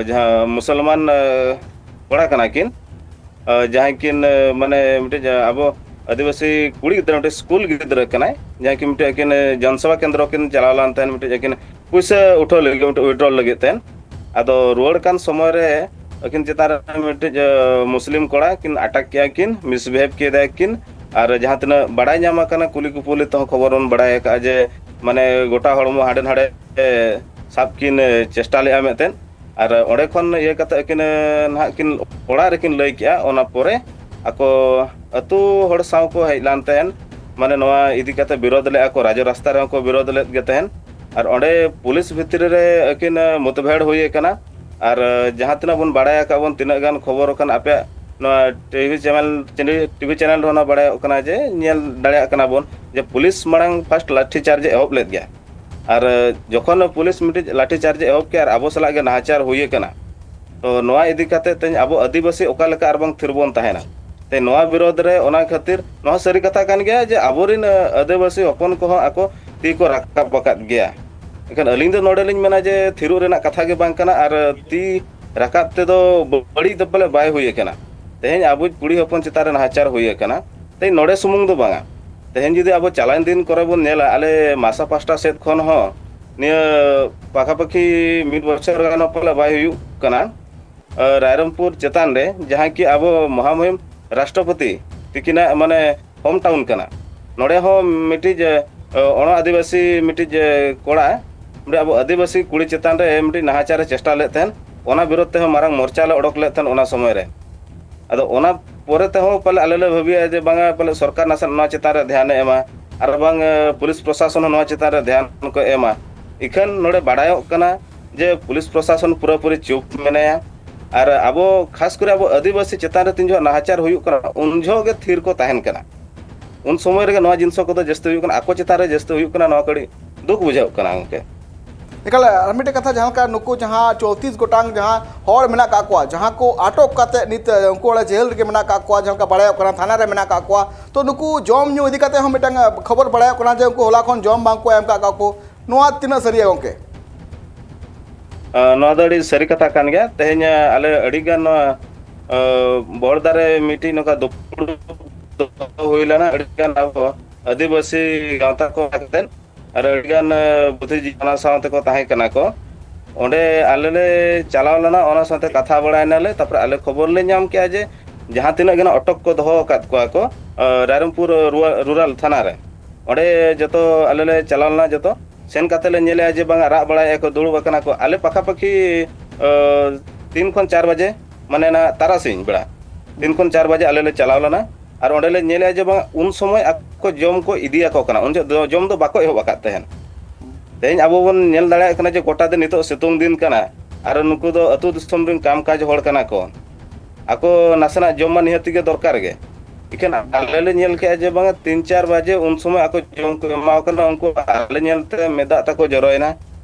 ᱡᱟᱦᱟᱸ ᱢᱩᱥᱚᱞᱢᱟᱱ ᱠᱚᱲᱟ ᱠᱟᱱᱟ ᱠᱤᱱ, ᱡᱟᱦᱟᱸᱭ ᱠᱤᱱ ᱢᱟᱱᱮ ᱢᱤᱫᱴᱤᱡ ᱟᱵᱚ ᱟᱹᱫᱤᱵᱟᱹᱥᱤ ᱠᱩᱲᱤ ᱜᱤᱫᱽᱨᱟᱹ, ᱢᱤᱫᱴᱤᱡ ᱥᱠᱩᱞ ᱜᱤᱫᱽᱨᱟᱹ ᱠᱟᱱᱟᱭ, ᱡᱟᱦᱟᱸᱭ ᱠᱤᱱ ᱢᱤᱫᱴᱤᱡ ᱟᱹᱠᱤᱱ ᱡᱚᱱᱥᱮᱵᱟ ᱠᱮᱱᱫᱨᱚ ᱠᱤᱱ ᱪᱟᱞᱟᱣ ᱞᱮᱱ ᱛᱟᱦᱮᱸᱫ, ᱢᱤᱫᱴᱤᱡ ᱟᱹᱠᱤᱱ ᱯᱩᱭᱥᱟᱹ ᱩᱴᱷᱟᱹᱣ ᱞᱟᱹᱜᱤᱫ, ᱢᱤᱫᱴᱤᱡ ᱩᱭᱤᱰᱨᱚᱞ ᱞᱟᱹᱜᱤᱫ ᱛᱟᱦᱮᱸᱫ᱾ ᱟᱫᱚ ᱨᱩᱣᱟᱹᱲ ᱠᱟᱱ ᱥᱚᱢᱚᱭ ᱨᱮ ᱟᱹᱠᱤᱱ ᱪᱮᱛᱟᱱ ᱨᱮ ᱢᱤᱫᱴᱤᱡ ᱢᱩᱥᱞᱤᱢ ᱠᱚᱲᱟ ᱠᱤᱱ ᱟᱴᱟᱠ ᱠᱮᱜᱼᱟ ᱠᱤᱱ, ᱢᱤᱥᱵᱤᱦᱮᱵᱽ ᱠᱮᱫᱟ ᱠᱤᱱ᱾ ᱟᱨ ᱡᱟᱦᱟᱸ ᱛᱤᱱᱟᱹᱜ ᱵᱟᱲᱟᱭ ᱧᱟᱢ ᱟᱠᱟᱱᱟ, ᱠᱩᱞᱤ ᱠᱩᱯᱩᱞᱤ ᱛᱮᱦᱚᱸ ᱠᱷᱚᱵᱚᱨ ᱵᱚᱱ ᱵᱟᱲᱟᱭ ᱟᱠᱟᱫᱼᱟ ᱡᱮ ᱢᱟᱱᱮ ᱜᱚᱴᱟ ᱦᱚᱲᱢᱚ ᱦᱟᱸᱰᱮ ᱱᱟᱰᱮ ᱥᱟᱵ ᱠᱤᱱ ᱪᱮᱥᱴᱟ ᱞᱮᱫᱼᱟ ᱢᱮᱱᱛᱮ᱾ ᱟᱨ ᱚᱸᱰᱮ ᱠᱷᱚᱱ ᱤᱭᱟᱹ ᱠᱟᱛᱮ ᱟᱹᱠᱤᱱ ᱱᱟᱦᱟᱜ ᱠᱤᱱ ᱚᱲᱟᱜ ᱨᱮᱠᱤᱱ ᱞᱟᱹᱭ ᱠᱮᱜᱼᱟ᱾ ᱚᱱᱟ ᱯᱚᱨᱮ ᱟᱠᱚ ᱟᱹᱛᱩ ᱦᱚᱲ ᱥᱟᱶ ᱠᱚ ᱦᱮᱡ ᱞᱮᱱ ᱛᱟᱦᱮᱸᱱ, ᱢᱟᱱᱮ ᱱᱚᱣᱟ ᱤᱫᱤ ᱠᱟᱛᱮ ᱵᱤᱨᱳᱫ ᱞᱮᱫᱼᱟ ᱠᱚ, ᱨᱟᱡᱽ ᱨᱟᱥᱛᱟ ᱨᱮᱦᱚᱸ ᱠᱚ ᱵᱤᱨᱳᱫ ᱞᱮᱫ ᱜᱮ ᱛᱟᱦᱮᱸᱱ᱾ ᱟᱨ ᱚᱸᱰᱮ ᱯᱩᱞᱤᱥ ᱵᱷᱤᱛᱨᱤ ᱨᱮ ᱟᱹᱠᱤᱱ ᱢᱩᱛᱵᱷᱮᱲ ᱦᱩᱭ ᱟᱠᱟᱱᱟ᱾ ᱟᱨ ᱡᱟᱦᱟᱸ ᱛᱤᱱᱟᱹᱜ ᱵᱚᱱ ᱵᱟᱲᱟᱭ ᱟᱠᱟᱫ ᱵᱚᱱ, ᱛᱤᱱᱟᱹᱜ ᱜᱟᱱ ᱠᱷᱚᱵᱚᱨ ᱟᱠᱟᱱ ᱟᱯᱮᱭᱟᱜ ᱱᱚᱣᱟ ᱴᱤᱵᱷᱤ ᱪᱮᱱᱮᱞ, ᱴᱤᱵᱷᱤ ᱪᱮᱱᱮᱞ ᱨᱮᱦᱚᱸ ᱚᱱᱟ ᱵᱟᱲᱟᱭᱚᱜ ᱠᱟᱱᱟ ᱡᱮ ᱧᱮᱞ ᱫᱟᱲᱮᱭᱟᱜ ᱠᱟᱱᱟ ᱵᱚᱱ ᱡᱮ ᱯᱩᱞᱤᱥ ᱢᱟᱲᱟᱝ ᱯᱷᱟᱥᱴ ᱞᱟᱴᱷᱤ ᱪᱟᱨᱡᱽ ᱮ ᱮᱦᱚᱵ ᱞᱮᱫ ᱜᱮᱭᱟ᱾ ᱟᱨ ᱡᱚᱠᱷᱚᱱ ᱯᱩᱞᱤᱥ ᱢᱤᱫᱴᱤᱡ ᱞᱟᱴᱷᱤ ᱪᱟᱨᱡᱽ ᱮ ᱮᱦᱚᱵ ᱠᱮᱜᱼᱟ ᱟᱨ ᱟᱵᱚ ᱥᱟᱞᱟᱜ ᱜᱮ ᱱᱟᱦᱟᱪᱟᱨ ᱦᱩᱭ ᱟᱠᱟᱱᱟ, ᱛᱚ ᱱᱚᱣᱟ ᱤᱫᱤ ᱠᱟᱛᱮ ᱛᱮᱦᱮᱧ ᱟᱵᱚ ᱟᱹᱫᱤᱵᱟᱹᱥᱤ ᱚᱠᱟ ᱞᱮᱠᱟ ᱟᱨᱵᱟᱝ ᱛᱷᱤᱨ ᱵᱚᱱ ᱛᱟᱦᱮᱱᱟ? ᱛᱮ ᱱᱚᱣᱟ ᱵᱤᱨᱳᱫᱷ ᱨᱮ ᱚᱱᱟ ᱠᱷᱟᱹᱛᱤᱨ ᱱᱚᱣᱟ ᱥᱟᱹᱨᱤ ᱠᱟᱛᱷᱟ ᱠᱟᱱ ᱜᱮᱭᱟ ᱡᱮ ᱟᱵᱚᱨᱮᱱ, ᱟᱹ, ᱟᱹᱫᱤᱵᱟᱹᱥᱤ ᱦᱚᱯᱚᱱ ᱠᱚᱦᱚᱸ ᱟᱠᱚ ᱛᱤ ᱠᱚ ᱨᱟᱠᱟᱵ ᱟᱠᱟᱫ ᱜᱮᱭᱟ᱾ ᱮᱱᱠᱷᱟᱱ ᱟᱹᱞᱤᱧ ᱫᱚ ᱱᱚᱰᱮ ᱞᱤᱧ ᱢᱮᱱᱟ ᱡᱮ ᱛᱷᱤᱨᱚᱜ ᱨᱮᱱᱟᱜ ᱠᱟᱛᱷᱟ ᱜᱮ ᱵᱟᱝ ᱠᱟᱱᱟ ᱟᱨ ᱛᱤ ᱨᱟᱠᱟᱵ ᱛᱮᱫᱚ ᱵᱟᱹᱲᱤᱡ ᱫᱚ ᱯᱟᱞᱮ ᱵᱟᱭ ᱦᱩᱭ ᱟᱠᱟᱱᱟ᱾ ᱛᱮᱦᱮᱧ ᱟᱵᱚ ᱠᱩᱲᱤ ᱦᱚᱯᱚᱱ ᱪᱮᱛᱟᱱ ᱨᱮ ᱱᱟᱦᱟᱪᱟᱨ ᱦᱩᱭ ᱟᱠᱟᱱᱟ᱾ ᱛᱮᱦᱮᱧ ᱱᱚᱰᱮ ᱥᱩᱢᱩᱝ ᱫᱚ ᱵᱟᱝᱟ, ᱛᱮᱦᱮᱧ ᱡᱩᱫᱤ ᱟᱵᱚ ᱪᱟᱞᱟᱣᱮᱱ ᱫᱤᱱ ᱠᱚᱨᱮ ᱵᱚᱱ ᱧᱮᱞᱟ, ᱟᱞᱮ ᱢᱟᱥᱟ ᱯᱟᱥᱴᱟ ᱥᱮᱫ ᱠᱷᱚᱱ ᱦᱚᱸ ᱱᱤᱭᱟᱹ ᱯᱟᱠᱟᱯᱟᱠᱤ ᱢᱤᱫ ᱵᱚᱪᱷᱚᱨ ᱜᱟᱱ ᱦᱚᱸ ᱯᱟᱞᱮ ᱵᱟᱭ ᱦᱩᱭᱩᱜ ᱠᱟᱱᱟ, ᱟᱹ, ᱨᱟᱭᱨᱚᱝᱯᱩᱨ ᱪᱮᱛᱟᱱ ᱨᱮ, ᱡᱟᱦᱟᱸ ᱠᱤ ᱟᱵᱚ ᱢᱚᱦᱟᱢᱚᱦᱤᱢ ᱨᱟᱥᱴᱨᱚᱯᱚᱛᱤ ᱛᱤᱠᱤᱱᱟᱜ ᱢᱟᱱᱮ ᱦᱳᱢ ᱴᱟᱣᱩᱱ ᱠᱟᱱᱟ, ᱱᱚᱰᱮ ᱦᱚᱸ ᱢᱤᱫᱴᱤᱡ, ᱟᱹ, ᱚᱱᱚ ᱟᱹᱫᱤᱵᱟᱹᱥᱤ ᱢᱤᱫᱴᱤᱡ, ᱟᱹ, ᱠᱚᱲᱟ ᱢᱤᱫᱴᱤᱡ ᱟᱵᱚ ᱟᱹᱫᱤᱵᱟᱹᱥᱤ ᱠᱩᱲᱤ ᱪᱮᱛᱟᱱ ᱨᱮ ᱢᱤᱫᱴᱤᱡ ᱱᱟᱦᱟᱪᱟᱨ ᱮ ᱪᱮᱥᱴᱟ ᱞᱮᱫ ᱛᱟᱦᱮᱸᱱ, ᱚᱱᱟ ᱵᱤᱨᱳᱫᱷ ᱛᱮᱦᱚᱸ ᱢᱟᱨᱟᱝ ᱢᱚᱨᱪᱟ ᱞᱮ ᱚᱰᱚᱠ ᱞᱮᱫ ᱛᱟᱦᱮᱸᱱ ᱚᱱᱟ ᱥᱚᱢᱚᱭ ᱨᱮ᱾ ᱟᱫᱚ ᱚᱱᱟ ᱯᱚᱨᱮ ᱛᱮᱦᱚᱸ ᱯᱟᱞᱮ ᱟᱞᱮ ᱞᱮ ᱵᱷᱟᱹᱵᱤᱭᱟ ᱡᱮ ᱵᱟᱝᱟ, ᱯᱟᱞᱮ ᱥᱚᱨᱠᱟᱨ ᱱᱟᱥᱮᱱᱟᱜ ᱱᱚᱣᱟ ᱪᱮᱛᱟᱱ ᱨᱮ ᱫᱷᱮᱭᱟᱱ ᱮ ᱮᱢᱟ, ᱟᱨ ᱵᱟᱝ, ᱮ, ᱯᱩᱞᱤᱥ ᱯᱨᱚᱥᱟᱥᱚᱱ ᱦᱚᱸ ᱱᱚᱣᱟ ᱪᱮᱛᱟᱱ ᱨᱮ ᱫᱷᱮᱭᱟᱱ ᱠᱚ ᱮᱢᱟ᱾ ᱤᱠᱷᱟᱹᱱ ᱱᱚᱰᱮ ᱵᱟᱲᱟᱭᱚᱜ ᱠᱟᱱᱟ ᱡᱮ ᱯᱩᱞᱤᱥ ᱯᱨᱚᱥᱟᱥᱚᱱ ᱯᱩᱨᱟᱹᱯᱩᱨᱤ ᱪᱩᱯ ᱢᱮᱱᱟᱭᱟ᱾ ᱟᱨ ᱟᱵᱚ, ᱠᱷᱟᱥ ᱠᱚᱨᱮ ᱟᱵᱚ ᱟᱹᱫᱤᱵᱟᱹᱥᱤ ᱪᱮᱛᱟᱱ ᱨᱮ ᱛᱤᱱ ᱡᱚᱦᱚᱜ ᱱᱟᱦᱟᱪᱟᱨ ᱦᱩᱭᱩᱜ ᱠᱟᱱᱟ, ᱩᱱ ᱡᱚᱦᱚᱜ ᱜᱮ ᱛᱷᱤᱨ ᱠᱚ ᱛᱟᱦᱮᱱ ᱠᱟᱱᱟ᱾ ᱩᱱ ᱥᱚᱢᱚᱭ ᱨᱮᱜᱮ ᱱᱚᱣᱟ ᱡᱤᱱᱤᱥ ᱠᱚᱫᱚ ᱡᱟᱹᱥᱛᱤ ᱦᱩᱭᱩᱜ ᱠᱟᱱᱟ, ᱟᱠᱚ ᱪᱮᱛᱟᱱ ᱨᱮ ᱡᱟᱹᱥᱛᱤ ᱦᱩᱭᱩᱜ ᱠᱟᱱᱟ᱾ ᱱᱚᱣᱟ ᱠᱚ ᱟᱹᱰᱤ ᱫᱩᱠ ᱵᱩᱡᱷᱟᱹᱜ ᱠᱟᱱᱟ ᱜᱚᱢᱠᱮ᱾ ᱮᱠᱟᱞ, ᱟᱨ ᱢᱤᱫᱴᱮᱱ ᱠᱟᱛᱷᱟ, ᱡᱟᱦᱟᱸ ᱞᱮᱠᱟ ᱱᱩᱠᱩ ᱡᱟᱦᱟᱸ ᱪᱚᱣᱛᱤᱥ ᱜᱚᱴᱟᱝ ᱡᱟᱦᱟᱸ ᱦᱚᱲ ᱢᱮᱱᱟᱜ ᱠᱟᱜ ᱠᱚᱣᱟ, ᱡᱟᱦᱟᱸ ᱠᱚ ᱟᱴᱚᱠ ᱠᱟᱛᱮ ᱱᱤᱛ, ᱮ, ᱩᱱᱠᱩ ᱚᱸᱰᱮ ᱡᱮᱞ ᱨᱮᱜᱮ ᱢᱮᱱᱟᱜ ᱠᱟᱜ ᱠᱚᱣᱟ, ᱡᱟᱦᱟᱸ ᱞᱮᱠᱟ ᱵᱟᱲᱟᱭᱚᱜ ᱠᱟᱱᱟ, ᱛᱷᱟᱱᱟ ᱨᱮ ᱢᱮᱱᱟᱜ ᱠᱟᱜ ᱠᱚᱣᱟ, ᱛᱚ ᱱᱩᱠᱩ ᱡᱚᱢ ᱧᱩ ᱤᱫᱤ ᱠᱟᱛᱮ ᱦᱚᱸ ᱢᱤᱫᱴᱟᱝ, ᱮ, ᱠᱷᱚᱵᱚᱨ ᱵᱟᱲᱟᱭᱚᱜ ᱠᱟᱱᱟ ᱡᱮ ᱩᱱᱠᱩ ᱦᱚᱞᱟ ᱠᱷᱚᱱ ᱡᱚᱢ ᱵᱟᱝ ᱠᱚ ᱮᱢ ᱠᱟᱜ ᱠᱚᱣᱟ᱾ ᱱᱚᱣᱟ ᱛᱤᱱᱟᱹᱜ ᱥᱟᱹᱨᱤᱭᱟ ᱜᱚᱢᱠᱮ? ᱟ, ᱱᱚᱣᱟ ᱫᱚ ᱟᱹᱰᱤ ᱥᱟᱹᱨᱤ ᱠᱟᱛᱷᱟ ᱠᱟᱱ ᱜᱮᱭᱟ᱾ ᱛᱮᱦᱮᱧ, ᱟ, ᱟᱞᱮ ᱟᱹᱰᱤ ᱜᱟᱱ ᱱᱚᱣᱟ, ᱟ, ᱵᱚᱦᱚᱲᱫᱟ ᱨᱮ ᱢᱤᱫᱴᱤᱡ ᱱᱚᱝᱠᱟ ᱫᱩᱯᱲᱩᱵ ᱫᱚᱦᱚ ᱦᱩᱭ ᱞᱮᱱᱟ, ᱟᱹᱰᱤ ᱜᱟᱱ ᱟᱵᱚ ᱟᱹᱫᱤᱵᱟᱹᱥᱤ ᱜᱟᱶᱛᱟ ᱠᱚ ᱦᱮᱡ ᱠᱟᱛᱮᱫ, ᱟᱨ ᱟᱹᱰᱤ ᱜᱟᱱ, ᱟ, ᱵᱩᱫᱽᱫᱷᱤᱡᱤᱵᱤ ᱚᱱᱟ ᱥᱟᱶᱛᱮ ᱠᱚ ᱛᱟᱦᱮᱸ ᱠᱟᱱᱟ ᱠᱚ᱾ ᱚᱸᱰᱮ ᱟᱞᱮ ᱞᱮ ᱪᱟᱞᱟᱣ ᱞᱮᱱᱟ, ᱚᱱᱟ ᱥᱟᱶᱛᱮ ᱠᱟᱛᱷᱟ ᱵᱟᱲᱟᱭ ᱱᱟᱞᱮ, ᱛᱟᱨᱯᱚᱨᱮ ᱟᱞᱮ ᱠᱷᱚᱵᱚᱨ ᱞᱮ ᱧᱟᱢ ᱠᱮᱜᱼᱟ ᱡᱮ ᱡᱟᱦᱟᱸ ᱛᱤᱱᱟᱹᱜ ᱜᱮ ᱱᱟᱜ ᱟᱴᱚᱠ ᱠᱚ ᱫᱚᱦᱚ ᱟᱠᱟᱫ ᱠᱚᱣᱟ ᱠᱚ, ᱟ, ᱨᱟᱭᱨᱚᱝᱯᱩᱨ ᱨᱩᱣᱟ-, ᱨᱩᱨᱟᱞ ᱛᱷᱟᱱᱟ ᱨᱮ, ᱚᱸᱰᱮ ᱡᱚᱛᱚ ᱟᱞᱮ ᱞᱮ ᱪᱟᱞᱟᱣ ᱞᱮᱱᱟ ᱡᱚᱛᱚ᱾ ᱥᱮᱱ ᱠᱟᱛᱮ ᱞᱮ ᱧᱮᱞᱮᱜᱼᱟ ᱡᱮ ᱵᱟᱝᱟ, ᱨᱟᱜ ᱵᱟᱲᱟᱭᱮᱫᱼᱟ ᱠᱚ, ᱫᱩᱲᱩᱵ ᱟᱠᱟᱱᱟ ᱠᱚ᱾ ᱟᱞᱮ ᱯᱟᱠᱷᱟᱯᱟᱠᱷᱤ, ᱟ, ᱛᱤᱱ ᱠᱷᱚᱱ ᱪᱟᱨ ᱵᱟᱡᱮ, ᱢᱟᱱᱮ ᱱᱟ ᱛᱟᱨᱟᱥᱤᱧ ᱵᱮᱲᱟ, ᱛᱤᱱ ᱠᱷᱚᱱ ᱪᱟᱨ ᱵᱟᱡᱮ ᱟᱞᱮ ᱞᱮ ᱪᱟᱞᱟᱣ ᱞᱮᱱᱟ᱾ ᱟᱨ ᱚᱸᱰᱮ ᱞᱮ ᱧᱮᱞᱮᱜᱼᱟ ᱡᱮ ᱵᱟᱝᱟ, ᱩᱱ ᱥᱚᱢᱚᱭ ᱟᱠᱚ ᱡᱚᱢ ᱠᱚ ᱤᱫᱤᱭᱟᱠᱚ ᱠᱟᱱᱟ, ᱩᱱ ᱡᱚᱦᱚᱜ ᱫᱚ ᱡᱚᱢ ᱫᱚ ᱵᱟᱠᱚ ᱮᱦᱚᱵ ᱟᱠᱟᱫ ᱛᱟᱦᱮᱸᱱ᱾ ᱛᱮᱦᱮᱧ ᱟᱵᱚ ᱵᱚᱱ ᱧᱮᱞ ᱫᱟᱲᱮᱭᱟᱜ ᱠᱟᱱᱟ ᱡᱮ ᱜᱚᱴᱟ ᱫᱤᱱ ᱱᱤᱛᱚᱜ ᱥᱤᱛᱩᱝ ᱫᱤᱱ ᱠᱟᱱᱟ, ᱟᱨ ᱱᱩᱠᱩ ᱫᱚ ᱟᱹᱛᱩ ᱫᱤᱥᱚᱢ ᱨᱮᱱ ᱠᱟᱢ ᱠᱟᱡᱽ ᱦᱚᱲ ᱠᱟᱱᱟ ᱠᱚ᱾ ᱟᱠᱚ ᱱᱟᱥᱮᱱᱟᱜ ᱡᱚᱢ ᱢᱟ ᱱᱤᱦᱟᱹᱛᱤ ᱜᱮ ᱫᱚᱨᱠᱟᱨ ᱜᱮ᱾ ᱤᱠᱷᱟᱹᱱ ᱟᱞᱮ ᱞᱮ ᱧᱮᱞ ᱠᱮᱜᱼᱟ ᱡᱮ ᱵᱟᱝᱟ, ᱛᱤᱱ ᱪᱟᱨ ᱵᱟᱡᱮ ᱩᱱ ᱥᱚᱢᱚᱭ ᱟᱠᱚ ᱡᱚᱢ ᱠᱚ ᱮᱢᱟᱣ ᱠᱟᱱᱟ, ᱩᱱᱠᱩ ᱟᱞᱮ ᱧᱮᱞᱛᱮ ᱢᱮᱫ ᱫᱟᱜ ᱛᱟᱠᱚ ᱡᱚᱨᱚᱭᱮᱱᱟ᱾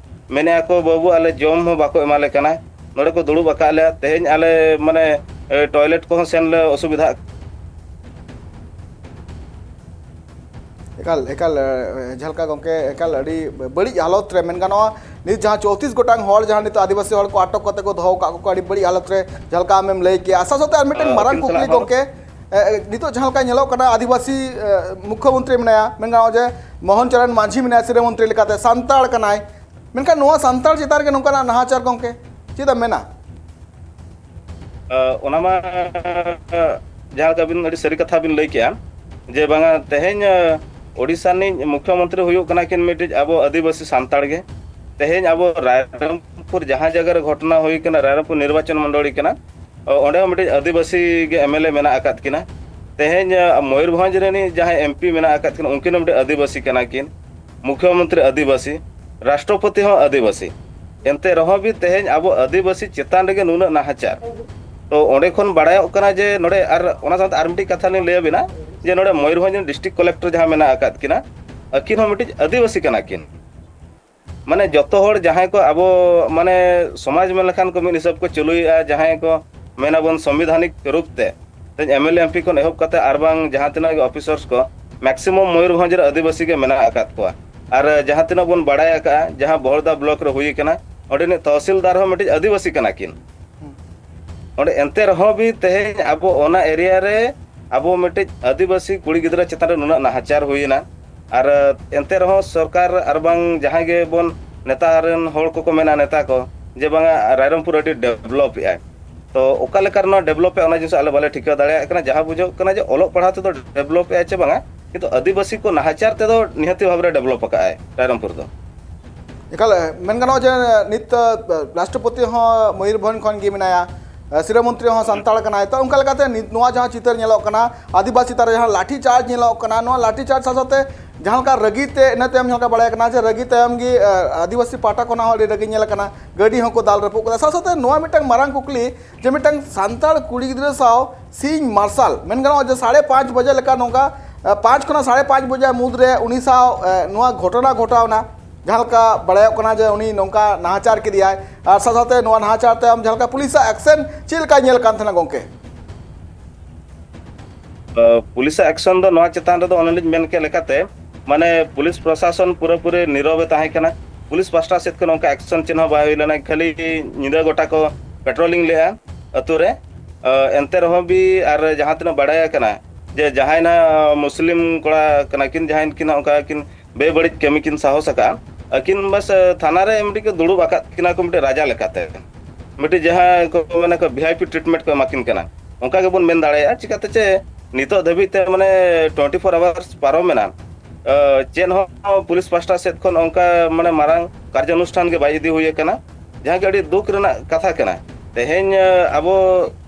ᱢᱮᱱᱮᱜᱼᱟ ᱠᱚ, "ᱵᱟᱹᱵᱩ, ᱟᱞᱮ ᱡᱚᱢ ᱦᱚᱸ ᱵᱟᱠᱚ ᱮᱢᱟ ᱞᱮ ᱠᱟᱱᱟ, ᱱᱚᱰᱮ ᱠᱚ ᱫᱩᱲᱩᱵ ᱟᱠᱟᱫ ᱞᱮᱭᱟ, ᱛᱮᱦᱮᱧ ᱟᱞᱮ ᱢᱟᱱᱮ, ᱮ, ᱴᱚᱭᱞᱮᱴ ᱠᱚᱦᱚᱸ ᱥᱮᱱ ᱞᱮ ᱚᱥᱩᱵᱤᱫᱷᱟᱜ ᱠᱟᱱᱟ᱾" ᱮᱠᱟᱞ, ᱮᱠᱟᱞ, ᱮ, ᱡᱟᱦᱟᱸ ᱞᱮᱠᱟ ᱜᱚᱢᱠᱮ, ᱮᱠᱟᱞ ᱟᱹᱰᱤ ᱵᱟᱹᱲᱤᱡ ᱦᱟᱞᱚᱛ ᱨᱮ ᱢᱮᱱ ᱜᱟᱱᱚᱜᱼᱟ᱾ ᱱᱤᱛ ᱡᱟᱦᱟᱸ ᱪᱳᱭᱛᱨᱤᱥ ᱜᱚᱴᱟᱝ ᱦᱚᱲ, ᱡᱟᱦᱟᱸ ᱱᱤᱛᱚᱜ ᱟᱹᱫᱤᱵᱟᱹᱥᱤ ᱦᱚᱲ ᱠᱚ ᱟᱴᱚᱠ ᱠᱟᱛᱮ ᱠᱚ ᱫᱚᱦᱚ ᱟᱠᱟᱫ ᱠᱚ, ᱟᱹᱰᱤ ᱵᱟᱹᱲᱤᱡ ᱦᱟᱞᱚᱛ ᱨᱮ, ᱡᱟᱦᱟᱸ ᱞᱮᱠᱟ ᱟᱢᱮᱢ ᱞᱟᱹᱭ ᱠᱮᱜᱼᱟ᱾ ᱟᱥᱟ ᱥᱟᱶᱛᱮ ᱟᱨ ᱢᱤᱫᱴᱮᱱ ᱟᱨ ᱢᱟᱨᱟᱝ ᱟᱹᱠᱤᱞ ᱠᱩᱠᱞᱤ ᱥᱟᱱᱟᱢ ᱦᱚᱲ ᱜᱚᱢᱠᱮ, ᱮ, ᱮ, ᱱᱤᱛᱚᱜ ᱡᱟᱦᱟᱸ ᱞᱮᱠᱟ ᱧᱮᱞᱚᱜ ᱠᱟᱱᱟ, ᱟᱹᱫᱤᱵᱟᱹᱥᱤ, ᱮ, ᱢᱩᱠᱷᱭᱚᱢᱚᱱᱛᱨᱤ ᱢᱮᱱᱟᱭᱟ, ᱢᱮᱱ ᱜᱟᱱᱚᱜᱼᱟ ᱡᱮ ᱢᱳᱦᱚᱱ ᱪᱚᱨᱚᱱ ᱢᱟᱹᱡᱷᱤ ᱢᱮᱱᱟᱭᱟ, ᱥᱤᱨᱟᱹ ᱢᱚᱱᱛᱨᱤ ᱞᱮᱠᱟᱛᱮ, ᱥᱟᱱᱛᱟᱲ ᱠᱟᱱᱟᱭ, ᱢᱮᱱᱠᱷᱟᱱ ᱱᱚᱣᱟ ᱥᱟᱱᱛᱟᱲ ᱪᱮᱛᱟᱱ ᱨᱮᱜᱮ ᱱᱚᱝᱠᱟᱱᱟᱜ ᱱᱟᱦᱟᱪᱟᱨ ᱜᱚᱢᱠᱮ ᱪᱮᱫᱟᱜ ᱢᱮᱱᱟᱜ? ᱟᱸ, ᱚᱱᱟ ᱢᱟ, ᱡᱟᱦᱟᱸ ᱞᱮᱠᱟ ᱵᱤᱱ ᱟᱹᱰᱤ ᱥᱟᱹᱨᱤ ᱠᱟᱛᱷᱟ ᱵᱤᱱ ᱞᱟᱹᱭ ᱠᱮᱜᱼᱟ, ᱡᱮ ᱵᱟᱝᱟ ᱛᱮᱦᱮᱧ, ᱟᱸ, ᱳᱰᱤᱥᱟ ᱨᱤᱱᱤᱡ ᱢᱩᱠᱷᱭᱚᱢᱚᱱᱛᱨᱤ ᱦᱩᱭᱩᱜ ᱠᱟᱱᱟ ᱠᱤᱱ ᱢᱤᱫᱴᱤᱡ ᱟᱵᱚ ᱟᱹᱫᱤᱵᱟᱹᱥᱤ ᱥᱟᱱᱛᱟᱲ ᱜᱮ᱾ ᱛᱮᱦᱮᱧ ᱟᱵᱚ ᱨᱟᱭᱨᱚᱝᱯᱩᱨ ᱡᱟᱦᱟᱸ ᱡᱟᱭᱜᱟ ᱨᱮ ᱜᱷᱚᱴᱚᱱᱟ ᱦᱩᱭ ᱠᱟᱱᱟ, ᱨᱟᱭᱨᱚᱝᱯᱩᱨ ᱱᱤᱨᱵᱟᱪᱚᱱ ᱢᱚᱱᱰᱚᱞᱤ ᱠᱟᱱᱟ, ᱚᱸᱰᱮ ᱦᱚᱸ ᱢᱤᱫᱴᱤᱡ ᱟᱹᱫᱤᱵᱟᱹᱥᱤ ᱜᱮ ᱮᱢ ᱮᱞ ᱮ ᱢᱮᱱᱟᱜ ᱟᱠᱟᱫ ᱠᱤᱱᱟ᱾ ᱛᱮᱦᱮᱧ ᱢᱚᱭᱩᱨᱵᱷᱚᱸᱡᱽ ᱨᱤᱱᱤᱡ ᱡᱟᱦᱟᱸᱭ ᱮᱢ ᱯᱤ ᱢᱮᱱᱟᱜ ᱟᱠᱟᱫ ᱠᱤᱱᱟ, ᱩᱱᱠᱤᱱ ᱦᱚᱸ ᱢᱤᱫᱴᱤᱡ ᱟᱹᱫᱤᱵᱟᱹᱥᱤ ᱠᱟᱱᱟ ᱠᱤᱱ, ᱢᱩᱠᱷᱭᱚᱢᱚᱱᱛᱨᱤ ᱟᱹᱫᱤᱵᱟᱹᱥᱤ, ᱨᱟᱥᱴᱨᱚᱯᱚᱛᱤ ᱦᱚᱸ ᱟᱹᱫᱤᱵᱟᱹᱥᱤ᱾ ᱮᱱᱛᱮ ᱨᱮᱦᱚᱸ ᱵᱤ ᱛᱮᱦᱮᱧ ᱟᱵᱚ ᱟᱹᱫᱤᱵᱟᱹᱥᱤ ᱪᱮᱛᱟᱱ ᱨᱮᱜᱮ ᱱᱩᱱᱟᱹᱜ ᱱᱟᱦᱟᱪᱟᱨ᱾ ᱛᱚ ᱚᱸᱰᱮ ᱠᱷᱚᱱ ᱵᱟᱲᱟᱭᱚᱜ ᱠᱟᱱᱟ ᱡᱮ ᱱᱚᱰᱮ, ᱟᱨ ᱚᱱᱟ ᱥᱟᱶᱛᱮ ᱟᱨ ᱢᱤᱫᱴᱤᱡ ᱠᱟᱛᱷᱟ ᱞᱤᱧ ᱞᱟᱹᱭ ᱟᱵᱤᱱᱟ, ᱡᱮ ᱱᱚᱰᱮ ᱢᱚᱭᱩᱨᱵᱷᱚᱸᱡᱽ ᱨᱮᱱ ᱰᱤᱥᱴᱨᱤᱠᱴ ᱠᱟᱞᱮᱠᱴᱚᱨ ᱡᱟᱦᱟᱸ ᱢᱮᱱᱟᱜ ᱟᱠᱟᱫ ᱠᱤᱱᱟ, ᱟᱹᱠᱤᱱ ᱦᱚᱸ ᱢᱤᱫᱴᱤᱡ ᱟᱹᱫᱤᱵᱟᱹᱥᱤ ᱠᱟᱱᱟ ᱠᱤᱱ᱾ ᱢᱟᱱᱮ ᱡᱚᱛᱚ ᱦᱚᱲ ᱡᱟᱦᱟᱸᱭ ᱠᱚ ᱟᱵᱚ, ᱢᱟᱱᱮ ᱥᱚᱢᱟᱡᱽ ᱢᱮᱱ ᱞᱮᱠᱷᱟᱱ ᱠᱚ ᱢᱤᱫ ᱦᱤᱥᱟᱹᱵ ᱠᱚ ᱪᱟᱹᱞᱩᱭᱮᱫᱼᱟ, ᱡᱟᱦᱟᱸᱭ ᱠᱚ ᱢᱮᱱᱟᱵᱚᱱ ᱥᱚᱝᱵᱤᱫᱷᱟᱱᱤᱠ ᱨᱩᱯ ᱛᱮ, ᱛᱮᱦᱮᱧ M L A M P ᱠᱷᱚᱱ ᱮᱦᱚᱵ ᱠᱟᱛᱮ ᱟᱨ ᱵᱟᱝ ᱡᱟᱦᱟᱸ ᱛᱤᱱᱟᱹᱜ ᱜᱮ ᱚᱯᱷᱤᱥᱟᱨᱥ ᱠᱚ, ᱢᱮᱠᱥᱤᱢᱟᱢ ᱢᱚᱭᱩᱨᱵᱷᱚᱸᱡᱽ ᱨᱮ ᱟᱹᱫᱤᱵᱟᱹᱥᱤ ᱜᱮ ᱢᱮᱱᱟᱜ ᱟᱠᱟᱫ ᱠᱚᱣᱟ᱾ ᱟᱨ ᱡᱟᱦᱟᱸ ᱛᱤᱱᱟᱹᱜ ᱵᱚᱱ ᱵᱟᱲᱟᱭ ᱟᱠᱟᱫᱼᱟ, ᱡᱟᱦᱟᱸ ᱵᱚᱦᱚᱲᱫᱟ ᱵᱞᱚᱠ ᱨᱮ ᱦᱩᱭ ᱟᱠᱟᱱᱟ, ᱚᱸᱰᱮᱱᱤᱡ ᱛᱚᱦᱥᱤᱞᱫᱟᱨ ᱦᱚᱸ ᱢᱤᱫᱴᱤᱡ ᱟᱹᱫᱤᱵᱟᱹᱥᱤ ᱠᱟᱱᱟ ᱠᱤᱱ᱾ ᱚᱸᱰᱮ ᱮᱱᱛᱮ ᱨᱮᱦᱚᱸ ᱵᱤ ᱛᱮᱦᱮᱧ ᱟᱵᱚ ᱚᱱᱟ ᱮᱨᱤᱭᱟ ᱨᱮ ᱟᱵᱚ ᱢᱤᱫᱴᱤᱡ ᱟᱹᱫᱤᱵᱟᱹᱥᱤ ᱠᱩᱲᱤ ᱜᱤᱫᱽᱨᱟᱹ ᱪᱮᱛᱟᱱ ᱨᱮ ᱱᱩᱱᱟᱹᱜ ᱱᱟᱦᱟᱪᱟᱨ ᱦᱩᱭᱮᱱᱟ᱾ ᱟᱨ ᱮᱱᱛᱮ ᱨᱮᱦᱚᱸ ᱥᱚᱨᱠᱟᱨ ᱟᱨ ᱵᱟᱝ ᱡᱟᱦᱟᱸᱭ ᱜᱮᱵᱚᱱ ᱱᱮᱛᱟ ᱨᱮᱱ ᱦᱚᱲ ᱠᱚᱠᱚ ᱢᱮᱱᱟ, ᱱᱮᱛᱟ ᱠᱚ, ᱡᱮ ᱵᱟᱝᱟ ᱨᱟᱭᱨᱚᱝᱯᱩᱨ ᱟᱹᱰᱤ ᱰᱮᱵᱷᱞᱚᱯ ᱮᱫᱟᱭ᱾ ᱛᱚ ᱚᱠᱟ ᱞᱮᱠᱟ ᱨᱮ ᱱᱚᱣᱟ ᱰᱮᱵᱷᱞᱚᱯ ᱮᱫᱟ, ᱚᱱᱟ ᱡᱤᱱᱤᱥ ᱟᱞᱮ ᱵᱟᱞᱮ ᱴᱷᱤᱠᱟᱹ ᱫᱟᱲᱮᱭᱟᱜ ᱠᱟᱱᱟ᱾ ᱡᱟᱦᱟᱸ ᱵᱩᱡᱷᱟᱹᱜ ᱠᱟᱱᱟ ᱡᱮ ᱚᱞᱚᱜ ᱯᱟᱲᱦᱟᱣ ᱛᱮᱫᱚ ᱰᱮᱵᱷᱞᱚᱯ ᱮᱫᱟᱭ ᱪᱮ ᱵᱟᱝᱟ, ᱠᱤᱱᱛᱩ ᱟᱹᱫᱤᱵᱟᱹᱥᱤ ᱠᱚ ᱱᱟᱦᱟᱪᱟᱨ ᱛᱮᱫᱚ ᱱᱤᱦᱟᱹᱛᱤ ᱵᱷᱟᱵᱽ ᱨᱮ ᱰᱮᱵᱷᱞᱚᱯ ᱟᱠᱟᱫ ᱟᱭ ᱨᱟᱭᱨᱚᱝᱯᱩᱨ ᱫᱚ᱾ ᱮᱠᱟᱞ, ᱢᱮᱱ ᱜᱟᱱᱚᱜᱼᱟ ᱡᱮ ᱱᱤᱛ ᱨᱟᱥᱴᱨᱚᱯᱚᱛᱤ ᱦᱚᱸ ᱢᱚᱭᱩᱨᱵᱷᱚᱸᱡᱽ ᱠᱷᱚᱱ ᱜᱮ ᱢᱮᱱᱟᱭᱟ, ᱥᱤᱨᱟᱹ ᱢᱚᱱᱛᱨᱤ ᱦᱚᱸ ᱥᱟᱱᱛᱟᱲ ᱠᱟᱱᱟᱭ᱾ ᱛᱚ ᱚᱱᱠᱟ ᱞᱮᱠᱟᱛᱮ ᱱᱤᱛ ᱱᱚᱣᱟ ᱡᱟᱦᱟᱸ ᱪᱤᱛᱟᱹᱨ ᱧᱮᱞᱚᱜ ᱠᱟᱱᱟ, ᱟᱹᱫᱤᱵᱟᱹᱥᱤ ᱪᱮᱛᱟᱱ ᱨᱮ ᱡᱟᱦᱟᱸ ᱞᱟᱴᱷᱤ ᱪᱟᱨᱡᱽ ᱧᱮᱞᱚᱜ ᱠᱟᱱᱟ, ᱱᱚᱣᱟ ᱞᱟᱴᱷᱤ ᱪᱟᱨᱡᱽ ᱥᱟᱶ ᱥᱟᱶᱛᱮ ᱡᱟᱦᱟᱸ ᱞᱮᱠᱟ ᱨᱟᱹᱜᱤ ᱛᱮ, ᱤᱱᱟᱹ ᱛᱟᱭᱚᱢ ᱡᱟᱦᱟᱸ ᱞᱮᱠᱟ ᱵᱟᱲᱟᱭ ᱠᱟᱱᱟ ᱡᱮ ᱨᱟᱹᱜᱤ ᱛᱟᱭᱚᱢ ᱜᱮ, ᱟᱹ, ᱟᱹᱫᱤᱵᱟᱹᱥᱤ ᱯᱟᱦᱴᱟ ᱠᱷᱚᱱᱟᱜ ᱦᱚᱸ ᱟᱹᱰᱤ ᱨᱟᱹᱜᱤ ᱧᱮᱞ ᱟᱠᱟᱱᱟ, ᱜᱟᱹᱰᱤ ᱦᱚᱸᱠᱚ ᱫᱟᱞ ᱨᱟᱹᱯᱩᱫ ᱠᱟᱫᱟ᱾ ᱥᱟᱶ ᱥᱟᱶᱛᱮ ᱱᱚᱣᱟ ᱢᱤᱫᱴᱟᱝ ᱢᱟᱨᱟᱝ ᱠᱩᱠᱞᱤ ᱡᱮ ᱢᱤᱫᱴᱟᱝ ᱥᱟᱱᱛᱟᱲ ᱠᱩᱲᱤ ᱜᱤᱫᱽᱨᱟᱹ ᱥᱟᱶ ᱥᱤᱧ ᱢᱟᱨᱥᱟᱞ, ᱢᱮᱱ ᱜᱟᱱᱚᱜᱼᱟ ᱡᱮ ᱥᱟᱲᱮ ᱯᱟᱸᱪ ᱵᱟᱡᱮ ᱞᱮᱠᱟ ᱱᱚᱝᱠᱟ, ᱟᱹ, ᱯᱟᱸᱪ ᱠᱷᱚᱱᱟᱜ ᱥᱟᱲᱮ ᱯᱟᱸᱪ ᱵᱟᱡᱮ ᱢᱩᱫᱽᱨᱮ ᱩᱱᱤ ᱥᱟᱶ, ᱟᱹ, ᱱᱚᱣᱟ ᱜᱷᱚᱴᱚᱱᱟ ᱜᱷᱚᱴᱟᱣᱱᱟ᱾ ᱡᱟᱦᱟᱸ ᱞᱮᱠᱟ ᱵᱟᱲᱟᱭᱚᱜ ᱠᱟᱱᱟ ᱡᱮ ᱩᱱᱤ ᱱᱚᱝᱠᱟ ᱱᱟᱦᱟᱪᱟᱨ ᱠᱮᱫᱮᱭᱟᱭ, ᱟᱨ ᱥᱟᱶ ᱥᱟᱶᱛᱮ ᱱᱚᱣᱟ ᱱᱟᱦᱟᱪᱟᱨ ᱛᱟᱭᱚᱢ ᱡᱟᱦᱟᱸ ᱞᱮᱠᱟ ᱯᱩᱞᱤᱥᱟᱜ ᱮᱠᱥᱮᱱ ᱪᱮᱫ ᱞᱮᱠᱟ ᱧᱮᱞ ᱠᱟᱱ ᱛᱟᱦᱮᱱᱟ ᱜᱚᱝᱠᱮ? ᱟᱹ, ᱯᱩᱞᱤᱥᱟᱜ ᱮᱠᱥᱚᱱ ᱫᱚ ᱱᱚᱣᱟ ᱪᱮᱛᱟᱱ ᱨᱮᱫᱚ ᱚᱱᱮᱞᱤᱧ ᱢᱮᱱ ᱠᱮᱫ ᱞᱮᱠᱟᱛᱮ, ᱢᱟᱱᱮ ᱯᱩᱞᱤᱥ ᱯᱨᱚᱥᱟᱥᱚᱱ ᱯᱩᱨᱟᱹᱯᱩᱨᱤ ᱱᱤᱨᱚᱵᱮ ᱛᱟᱦᱮᱸ ᱠᱟᱱᱟ᱾ ᱯᱩᱞᱤᱥ ᱯᱟᱥᱴᱟ ᱥᱮᱫ ᱠᱷᱚᱱ ᱚᱱᱠᱟ ᱮᱠᱥᱚᱱ ᱪᱮᱫ ᱦᱚᱸ ᱵᱟᱭ ᱦᱩᱭ ᱞᱮᱱᱟ, ᱠᱷᱟᱹᱞᱤ ᱧᱤᱫᱟᱹ ᱜᱚᱴᱟ ᱠᱚ ᱯᱮᱴᱨᱳᱞᱤᱝ ᱞᱮᱫᱼᱟ ᱟᱹᱛᱩ ᱨᱮ᱾ ᱟᱹ, ᱮᱱᱛᱮ ᱨᱮᱦᱚᱸ ᱵᱤ ᱟᱨ ᱡᱟᱦᱟᱸ ᱛᱤᱱᱟᱹᱜ ᱵᱟᱲᱟᱭ ᱟᱠᱟᱱᱟ ᱡᱮ ᱡᱟᱦᱟᱸᱭ ᱱᱟ ᱢᱩᱥᱞᱤᱢ ᱠᱚᱲᱟ ᱠᱟᱱᱟ ᱠᱤᱱ, ᱡᱟᱦᱟᱸᱭ ᱠᱤᱱ ᱚᱱᱠᱟ ᱠᱤᱱ ᱵᱮᱵᱟᱹᱲᱤᱡ ᱠᱟᱹᱢᱤ ᱠᱤᱱ ᱥᱟᱦᱚᱥ ᱟᱠᱟᱫᱼᱟ, ᱟᱹᱠᱤᱱ ᱵᱟᱥ ᱛᱷᱟᱱᱟ ᱨᱮ ᱢᱤᱫᱴᱤᱡ ᱠᱚ ᱫᱩᱲᱩᱵ ᱟᱠᱟᱫ ᱠᱤᱱᱟ ᱠᱚ ᱢᱤᱫᱴᱤᱡ ᱨᱟᱡᱟ ᱞᱮᱠᱟᱛᱮ, ᱢᱤᱫᱴᱤᱡ ᱡᱟᱦᱟᱸ ᱠᱚ ᱢᱮᱱᱟ ᱠᱚ ᱵᱷᱤ ᱟᱭ ᱯᱤ ᱴᱨᱤᱴᱢᱮᱱᱴ ᱠᱚ ᱮᱢᱟ ᱠᱤᱱ ᱠᱟᱱᱟ, ᱚᱱᱠᱟ ᱜᱮᱵᱚᱱ ᱢᱮᱱ ᱫᱟᱲᱮᱭᱟᱜᱼᱟ᱾ ᱪᱤᱠᱟᱹᱛᱮ ᱪᱮ ᱱᱤᱛᱚᱜ ᱫᱷᱟᱹᱵᱤᱡ ᱛᱮ ᱢᱟᱱᱮ ᱴᱩᱭᱮᱱᱴᱤ ᱯᱷᱳᱨ ᱟᱣᱟᱨᱥ ᱯᱟᱨᱚᱢ ᱮᱱᱟ, ᱟᱹ, ᱪᱮᱫ ᱦᱚᱸ ᱯᱩᱞᱤᱥ ᱯᱟᱥᱴᱟ ᱥᱮᱫ ᱠᱷᱚᱱ ᱚᱱᱠᱟ ᱢᱟᱱᱮ ᱢᱟᱨᱟᱝ ᱠᱟᱨᱡᱟᱱᱩᱥᱴᱷᱟᱱ ᱜᱮ ᱵᱟᱭ ᱤᱫᱤ ᱦᱩᱭ ᱟᱠᱟᱱᱟ, ᱡᱟᱦᱟᱸ ᱜᱮ ᱟᱹᱰᱤ ᱫᱩᱠ ᱨᱮᱱᱟᱜ ᱠᱟᱛᱷᱟ ᱠᱟᱱᱟ᱾ ᱛᱮᱦᱮᱧ ᱟᱵᱚ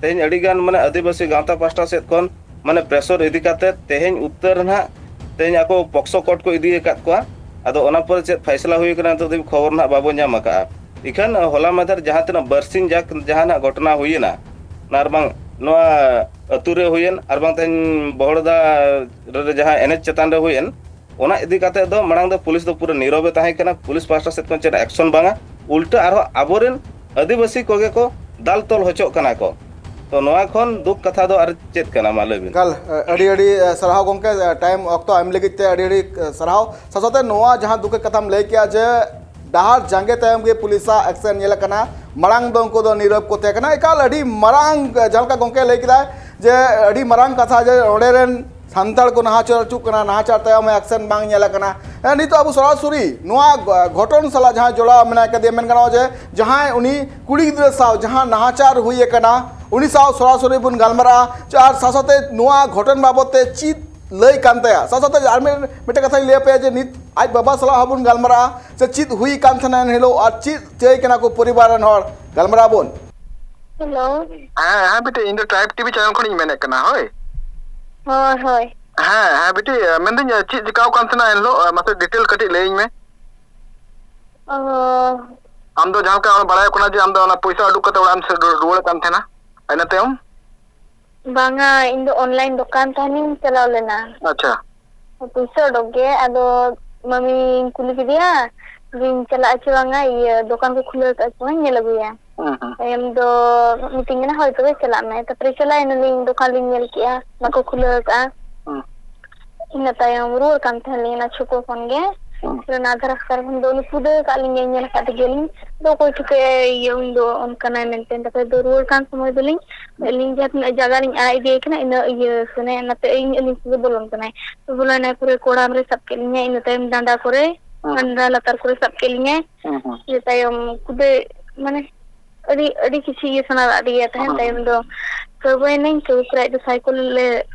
ᱛᱮᱦᱮᱧ ᱟᱹᱰᱤ ᱜᱟᱱ ᱢᱟᱱᱮ ᱟᱹᱫᱤᱵᱟᱹᱥᱤ ᱜᱟᱶᱛᱟ ᱯᱟᱥᱴᱟ ᱥᱮᱫ ᱠᱷᱚᱱ ᱢᱟᱱᱮ ᱯᱨᱮᱥᱚᱨ ᱤᱫᱤ ᱠᱟᱛᱮ ᱛᱮᱦᱮᱧ ᱩᱛᱛᱚᱨ ᱨᱮ ᱱᱟᱦᱟᱜ ᱛᱮᱦᱮᱧ ᱟᱠᱚ ᱯᱚᱠᱥᱚ ᱠᱳᱨᱴ ᱠᱚ ᱤᱫᱤ ᱟᱠᱟᱫ ᱠᱚᱣᱟ᱾ ᱟᱫᱚ ᱚᱱᱟ ᱯᱚᱨᱮ ᱪᱮᱫ ᱯᱷᱟᱭᱥᱞᱟ ᱦᱩᱭ ᱟᱠᱟᱱᱟ ᱱᱤᱛᱚᱜ ᱫᱷᱟᱹᱵᱤᱡ ᱠᱷᱚᱵᱚᱨ ᱱᱟᱦᱟᱜ ᱵᱟᱵᱚ ᱧᱟᱢ ᱟᱠᱟᱫᱼᱟ᱾ ᱤᱠᱷᱟᱹᱱ ᱦᱚᱞᱟ ᱢᱟᱫᱷᱮᱨ ᱡᱟᱦᱟᱸ ᱛᱤᱱᱟᱹᱜ ᱵᱟᱨᱥᱤᱧ ᱡᱟᱠ ᱡᱟᱦᱟᱸ ᱱᱟᱦᱟᱜ ᱜᱷᱚᱴᱚᱱᱟ ᱦᱩᱭᱮᱱᱟ, ᱟᱨ ᱵᱟᱝ ᱱᱚᱣᱟ ᱟᱹᱛᱩ ᱨᱮ ᱦᱩᱭᱮᱱ, ᱟᱨ ᱵᱟᱝ ᱛᱮᱦᱮᱧ ᱵᱚᱦᱚᱲᱫᱟ ᱨᱮ ᱡᱟᱦᱟᱸ ᱮᱱᱮᱡ ᱪᱮᱛᱟᱱ ᱨᱮ ᱦᱩᱭᱮᱱ, ᱚᱱᱟ ᱤᱫᱤ ᱠᱟᱛᱮ ᱫᱚ ᱢᱟᱲᱟᱝ ᱫᱚ ᱯᱩᱞᱤᱥ ᱫᱚ ᱯᱩᱨᱟᱹ ᱱᱤᱨᱚᱵᱮ ᱛᱟᱦᱮᱸ ᱠᱟᱱᱟ᱾ ᱯᱩᱞᱤᱥ ᱯᱟᱦᱴᱟ ᱥᱮᱫ ᱠᱷᱚᱱ ᱪᱮᱫ ᱮᱠᱥᱚᱱ ᱵᱟᱝᱟ, ᱩᱞᱴᱟᱹ ᱟᱨᱦᱚᱸ ᱟᱵᱚᱨᱮᱱ ᱟᱹᱫᱤᱵᱟᱹᱥᱤ ᱠᱚᱜᱮ ᱠᱚ ᱫᱟᱞ ᱛᱚᱞ ᱦᱚᱪᱚᱜ ᱠᱟᱱᱟ ᱠᱚ᱾ ᱛᱚ ᱱᱚᱣᱟ ᱠᱷᱚᱱ ᱫᱩᱠ ᱠᱟᱛᱷᱟ ᱫᱚ ᱟᱨ ᱪᱮᱫ ᱠᱟᱱᱟ, ᱢᱟ ᱞᱟᱹᱭ ᱵᱤᱱ? ᱮᱠᱟᱞ, ᱟᱹᱰᱤ ᱟᱹᱰᱤ ᱥᱟᱨᱦᱟᱣ ᱜᱚᱢᱠᱮ, ᱴᱟᱭᱤᱢ ᱚᱠᱛᱚ ᱮᱢ ᱞᱟᱹᱜᱤᱫ ᱛᱮ ᱟᱹᱰᱤ ᱟᱹᱰᱤ ᱥᱟᱨᱦᱟᱣ᱾ ᱥᱟᱶ ᱥᱟᱶᱛᱮ ᱱᱚᱣᱟ ᱡᱟᱦᱟᱸ ᱫᱩᱠ ᱨᱮᱭᱟᱜ ᱠᱟᱛᱷᱟᱢ ᱞᱟᱹᱭ ᱠᱮᱜᱼᱟ ᱡᱮ ᱰᱟᱦᱟᱨ ᱡᱟᱸᱜᱮ ᱛᱟᱭᱚᱢ ᱜᱮ ᱯᱩᱞᱤᱥᱟᱜ ᱮᱠᱥᱮᱱ ᱧᱮᱞ ᱟᱠᱟᱱᱟ, ᱢᱟᱲᱟᱝ ᱫᱚ ᱩᱱᱠᱩ ᱫᱚ ᱱᱤᱨᱚᱵ ᱠᱚ ᱛᱟᱦᱮᱸ ᱠᱟᱱᱟ᱾ ᱮᱠᱟᱞ ᱟᱹᱰᱤ ᱢᱟᱨᱟᱝ, ᱡᱟᱦᱟᱸ ᱞᱮᱠᱟ ᱜᱚᱢᱠᱮ ᱞᱟᱹᱭ ᱠᱮᱫᱟᱭ ᱡᱮ ᱟᱹᱰᱤ ᱢᱟᱨᱟᱝ ᱠᱟᱛᱷᱟ ᱡᱮ ᱚᱸᱰᱮ ᱨᱮᱱ ᱥᱟᱱᱛᱟᱲ ᱠᱚ ᱱᱟᱦᱟᱪᱟᱨ ᱦᱚᱪᱚᱜ ᱠᱟᱱᱟ, ᱱᱟᱦᱟᱪᱟᱨ ᱛᱟᱭᱚᱢ ᱦᱚᱸ ᱮᱠᱥᱮᱱ ᱵᱟᱝ ᱧᱮᱞ ᱟᱠᱟᱱᱟ᱾ ᱦᱮᱸ, ᱱᱤᱛᱚᱜ ᱟᱵᱚ ᱥᱚᱨᱟᱥᱚᱨᱤ ᱱᱚᱣᱟ ᱜᱷᱚᱴᱚᱱ ᱥᱟᱞᱟᱜ ᱡᱟᱦᱟᱸ ᱡᱚᱲᱟᱣ ᱢᱮᱱᱟᱭ ᱠᱟᱫᱮᱭᱟ, ᱢᱮᱱ ᱜᱟᱱᱚᱜᱼᱟ ᱡᱮ ᱡᱟᱦᱟᱸᱭ ᱩᱱᱤ ᱠᱩᱲᱤ ᱜᱤᱫᱽᱨᱟᱹ ᱥᱟᱶ ᱡᱟᱦᱟᱸ ᱱᱟᱦᱟᱪᱟᱨ ᱦᱩᱭ ᱟᱠᱟᱱᱟ, ᱩᱱᱤ ᱥᱟᱶ ᱥᱚᱨᱟᱥᱚᱨᱤ ᱵᱚᱱ ᱜᱟᱞᱢᱟᱨᱟᱜᱼᱟ᱾ ᱟᱨ ᱥᱟᱶ ᱥᱟᱶᱛᱮ ᱱᱚᱣᱟ ᱜᱷᱚᱴᱚᱱ ᱵᱟᱵᱚᱫ ᱛᱮ ᱪᱮᱫ ᱞᱟᱹᱭ ᱠᱟᱱ ᱛᱟᱭᱟ, ᱥᱟᱶ ᱥᱟᱶᱛᱮ ᱟᱨ ᱢᱤᱫ, ᱢᱤᱫᱴᱮᱱ ᱠᱟᱛᱷᱟᱧ ᱞᱟᱹᱭ ᱟᱯᱮᱭᱟ ᱡᱮ ᱱᱤᱛ ᱟᱡ ᱵᱟᱵᱟ ᱥᱟᱞᱟᱜ ᱦᱚᱸᱵᱚᱱ ᱜᱟᱞᱢᱟᱨᱟᱜᱼᱟ, ᱥᱮ ᱪᱮᱫ ᱦᱩᱭ ᱠᱟᱱ ᱛᱟᱦᱮᱱᱟ ᱮᱱ ᱦᱤᱞᱳᱜ ᱟᱨ ᱪᱮᱫ ᱪᱟᱹᱭ ᱠᱟᱱᱟ ᱠᱚ ᱯᱚᱨᱤᱵᱟᱨ ᱨᱮᱱ ᱦᱚᱲ, ᱜᱟᱞᱢᱟᱨᱟᱣ ᱵᱚᱱ᱾ ᱦᱮᱞᱳ᱾ ᱦᱮᱸ, ᱦᱮᱸ, ᱵᱤᱴᱤ, ᱤᱧ ᱫᱚ ᱴᱨᱟᱭᱤᱵᱽ ᱴᱤᱵᱷᱤ ᱪᱮᱱᱮᱞ ᱠᱷᱚᱱᱤᱧ ᱢᱮᱱᱮᱫ ᱠᱟᱱᱟ, ᱦᱳᱭ᱾ ᱦᱳᱭ, ᱦᱳᱭ᱾ ᱦᱮᱸ, ᱦᱮᱸ, ᱵᱤᱴᱤ, ᱢᱮᱱᱫᱟᱹᱧ, ᱪᱮᱫ ᱪᱤᱠᱟᱣ ᱠᱟᱱ ᱛᱟᱦᱮᱱᱟ ᱮᱱᱦᱤᱞᱳᱜ? ᱢᱟᱥᱮ ᱰᱤᱴᱮᱞ ᱠᱟᱹᱴᱤᱡ ᱞᱟᱹᱭᱟᱹᱧ ᱢᱮ᱾ ᱚ᱾ ᱟᱢ ᱫᱚ ᱡᱟᱦᱟᱸ ᱞᱮᱠᱟ ᱵᱟᱲᱟᱭᱚᱜ ᱠᱟᱱᱟ ᱡᱮ ᱟᱢ ᱫᱚ ᱚᱱᱟ ᱯᱚᱭᱥᱟ ᱩᱰᱩᱠ ᱠᱟᱛᱮ ᱚᱲᱟᱜ ᱮᱢ ᱥᱮ-, ᱨᱩᱣᱟᱹᱲᱮᱫ ᱠᱟᱱ ᱛᱟᱦᱮᱱᱟ, ᱤᱱᱟᱹ ᱛᱟᱭᱚᱢ? ᱵᱟᱝᱟ, ᱤᱧ ᱫᱚ online ᱫᱚᱠᱟᱱ ᱛᱟᱦᱮᱱᱤᱧ ᱪᱟᱞᱟᱣ ᱞᱮᱱᱟ᱾ ᱟᱪᱪᱷᱟ᱾ ᱯᱩᱭᱥᱟᱹ ᱚᱰᱚᱠ ᱜᱮ, ᱟᱫᱚ ᱢᱟᱢᱤᱧ ᱠᱩᱞᱤ ᱠᱮᱫᱮᱭᱟ ᱡᱮᱧ ᱪᱟᱞᱟᱜᱼᱟ ᱪᱮ ᱵᱟᱝᱟ, ᱤᱭᱟᱹ, ᱫᱚᱠᱟᱱ ᱠᱚ ᱠᱷᱩᱞᱟᱹᱣ ᱠᱟᱜᱼᱟ ᱥᱮ ᱵᱟᱝ, ᱧᱮᱞ ᱟᱹᱜᱩᱭᱟ᱾ ᱦᱩᱸ, ᱦᱩᱸ᱾ ᱛᱟᱭᱚᱢ ᱫᱚ ᱢᱤᱛᱟᱹᱧ ᱠᱟᱱᱟ, "ᱦᱳᱭ ᱛᱚᱵᱮ ᱪᱟᱞᱟᱜ ᱢᱮ᱾" ᱛᱟᱨᱯᱚᱨᱮ ᱪᱟᱞᱟᱣ ᱮᱱᱟᱞᱤᱧ, ᱫᱚᱠᱟᱱ ᱞᱤᱧ ᱧᱮᱞ ᱠᱮᱜᱼᱟ, ᱵᱟᱠᱚ ᱠᱷᱩᱞᱟᱹᱣ ᱠᱟᱜᱼᱟ᱾ ᱦᱩᱸ᱾ ᱤᱱᱟᱹ ᱛᱟᱭᱚᱢ ᱨᱩᱣᱟᱹᱲ ᱠᱟᱱ ᱛᱟᱦᱮᱸ ᱞᱤᱧ ᱚᱱᱟ ᱪᱷᱚᱠᱚ ᱠᱷᱚᱱ ᱜᱮ᱾ ᱦᱩᱸ᱾ ᱚᱱᱟ ᱟᱫᱷᱟᱨ ᱠᱟᱨᱰ ᱠᱷᱚᱱ ᱫᱚ ᱩᱱᱤ ᱠᱩᱫᱟᱹᱣ ᱠᱟᱜ ᱞᱤᱧᱟᱭ, ᱧᱮᱞ ᱟᱠᱟᱫ ᱜᱮᱭᱟᱞᱤᱧ᱾ ᱟᱫᱚ ᱚᱠᱚᱭ ᱴᱷᱤᱠᱟᱹᱭᱟᱭ, ᱤᱭᱟᱹ, ᱩᱱᱤ ᱫᱚ ᱚᱱᱠᱟᱱᱟᱭ ᱢᱮᱱᱛᱮ᱾ ᱛᱟᱨᱯᱚᱨᱮ ᱫᱚ ᱨᱩᱣᱟᱹᱲ ᱠᱟᱱ ᱥᱚᱢᱚᱭ ᱫᱚᱞᱤᱧ ᱟᱹᱞᱤᱧ ᱡᱟᱦᱟᱸ ᱛᱤᱱᱟᱹᱜ ᱡᱟᱭᱜᱟ ᱞᱤᱧ ᱟᱲᱟᱜ ᱤᱫᱤᱭᱮ ᱠᱟᱱᱟ, ᱤᱱᱟᱹ ᱤᱭᱟᱹ ᱥᱮᱱᱮ ᱱᱟᱛᱮ ᱤᱧ, ᱟᱹᱞᱤᱧ ᱥᱮᱫ ᱵᱚᱞᱚᱱ ᱠᱟᱱᱟᱭ᱾ ᱵᱚᱞᱚᱭᱮᱱᱟᱭ, ᱯᱩᱨᱟᱹ ᱠᱚᱲᱟᱢ ᱨᱮ ᱥᱟᱵ ᱠᱮᱫ ᱞᱤᱧᱟᱭ, ᱤᱱᱟᱹ ᱛᱟᱭᱚᱢ ᱰᱟᱸᱰᱟ ᱠᱚᱨᱮ, ᱦᱩᱸ᱾ ᱰᱟᱸᱰᱟ ᱞᱟᱛᱟᱨ ᱠᱚᱨᱮ ᱥᱟᱵ ᱠᱮᱫ ᱞᱤᱧᱟᱭ᱾ ᱦᱩᱸ, ᱦᱩᱸ᱾ ᱤᱱᱟᱹ ᱛᱟᱭᱚᱢ ᱠᱷᱩᱫᱟᱹᱭ, ᱢᱟᱱᱮ, ᱟᱹᱰᱤ, ᱟᱹᱰᱤ ᱠᱤᱪᱷᱩ ᱤᱭᱟᱹ ᱥᱟᱱᱟ ᱟᱫ ᱞᱮᱭᱟ ᱛᱟᱦᱮᱸᱫ᱾ ᱦᱩᱸ, ᱦᱩᱸ᱾ ᱛᱟᱭᱚᱢ ᱫᱚ ᱠᱟᱹᱣᱵᱟᱹᱭᱮᱱᱟᱹᱧ, ᱠᱟᱹᱣᱵᱟᱹ ᱯᱚᱨᱮ ᱟᱡ ᱫᱚ ᱥᱟᱭᱠᱮᱞ ᱞᱮ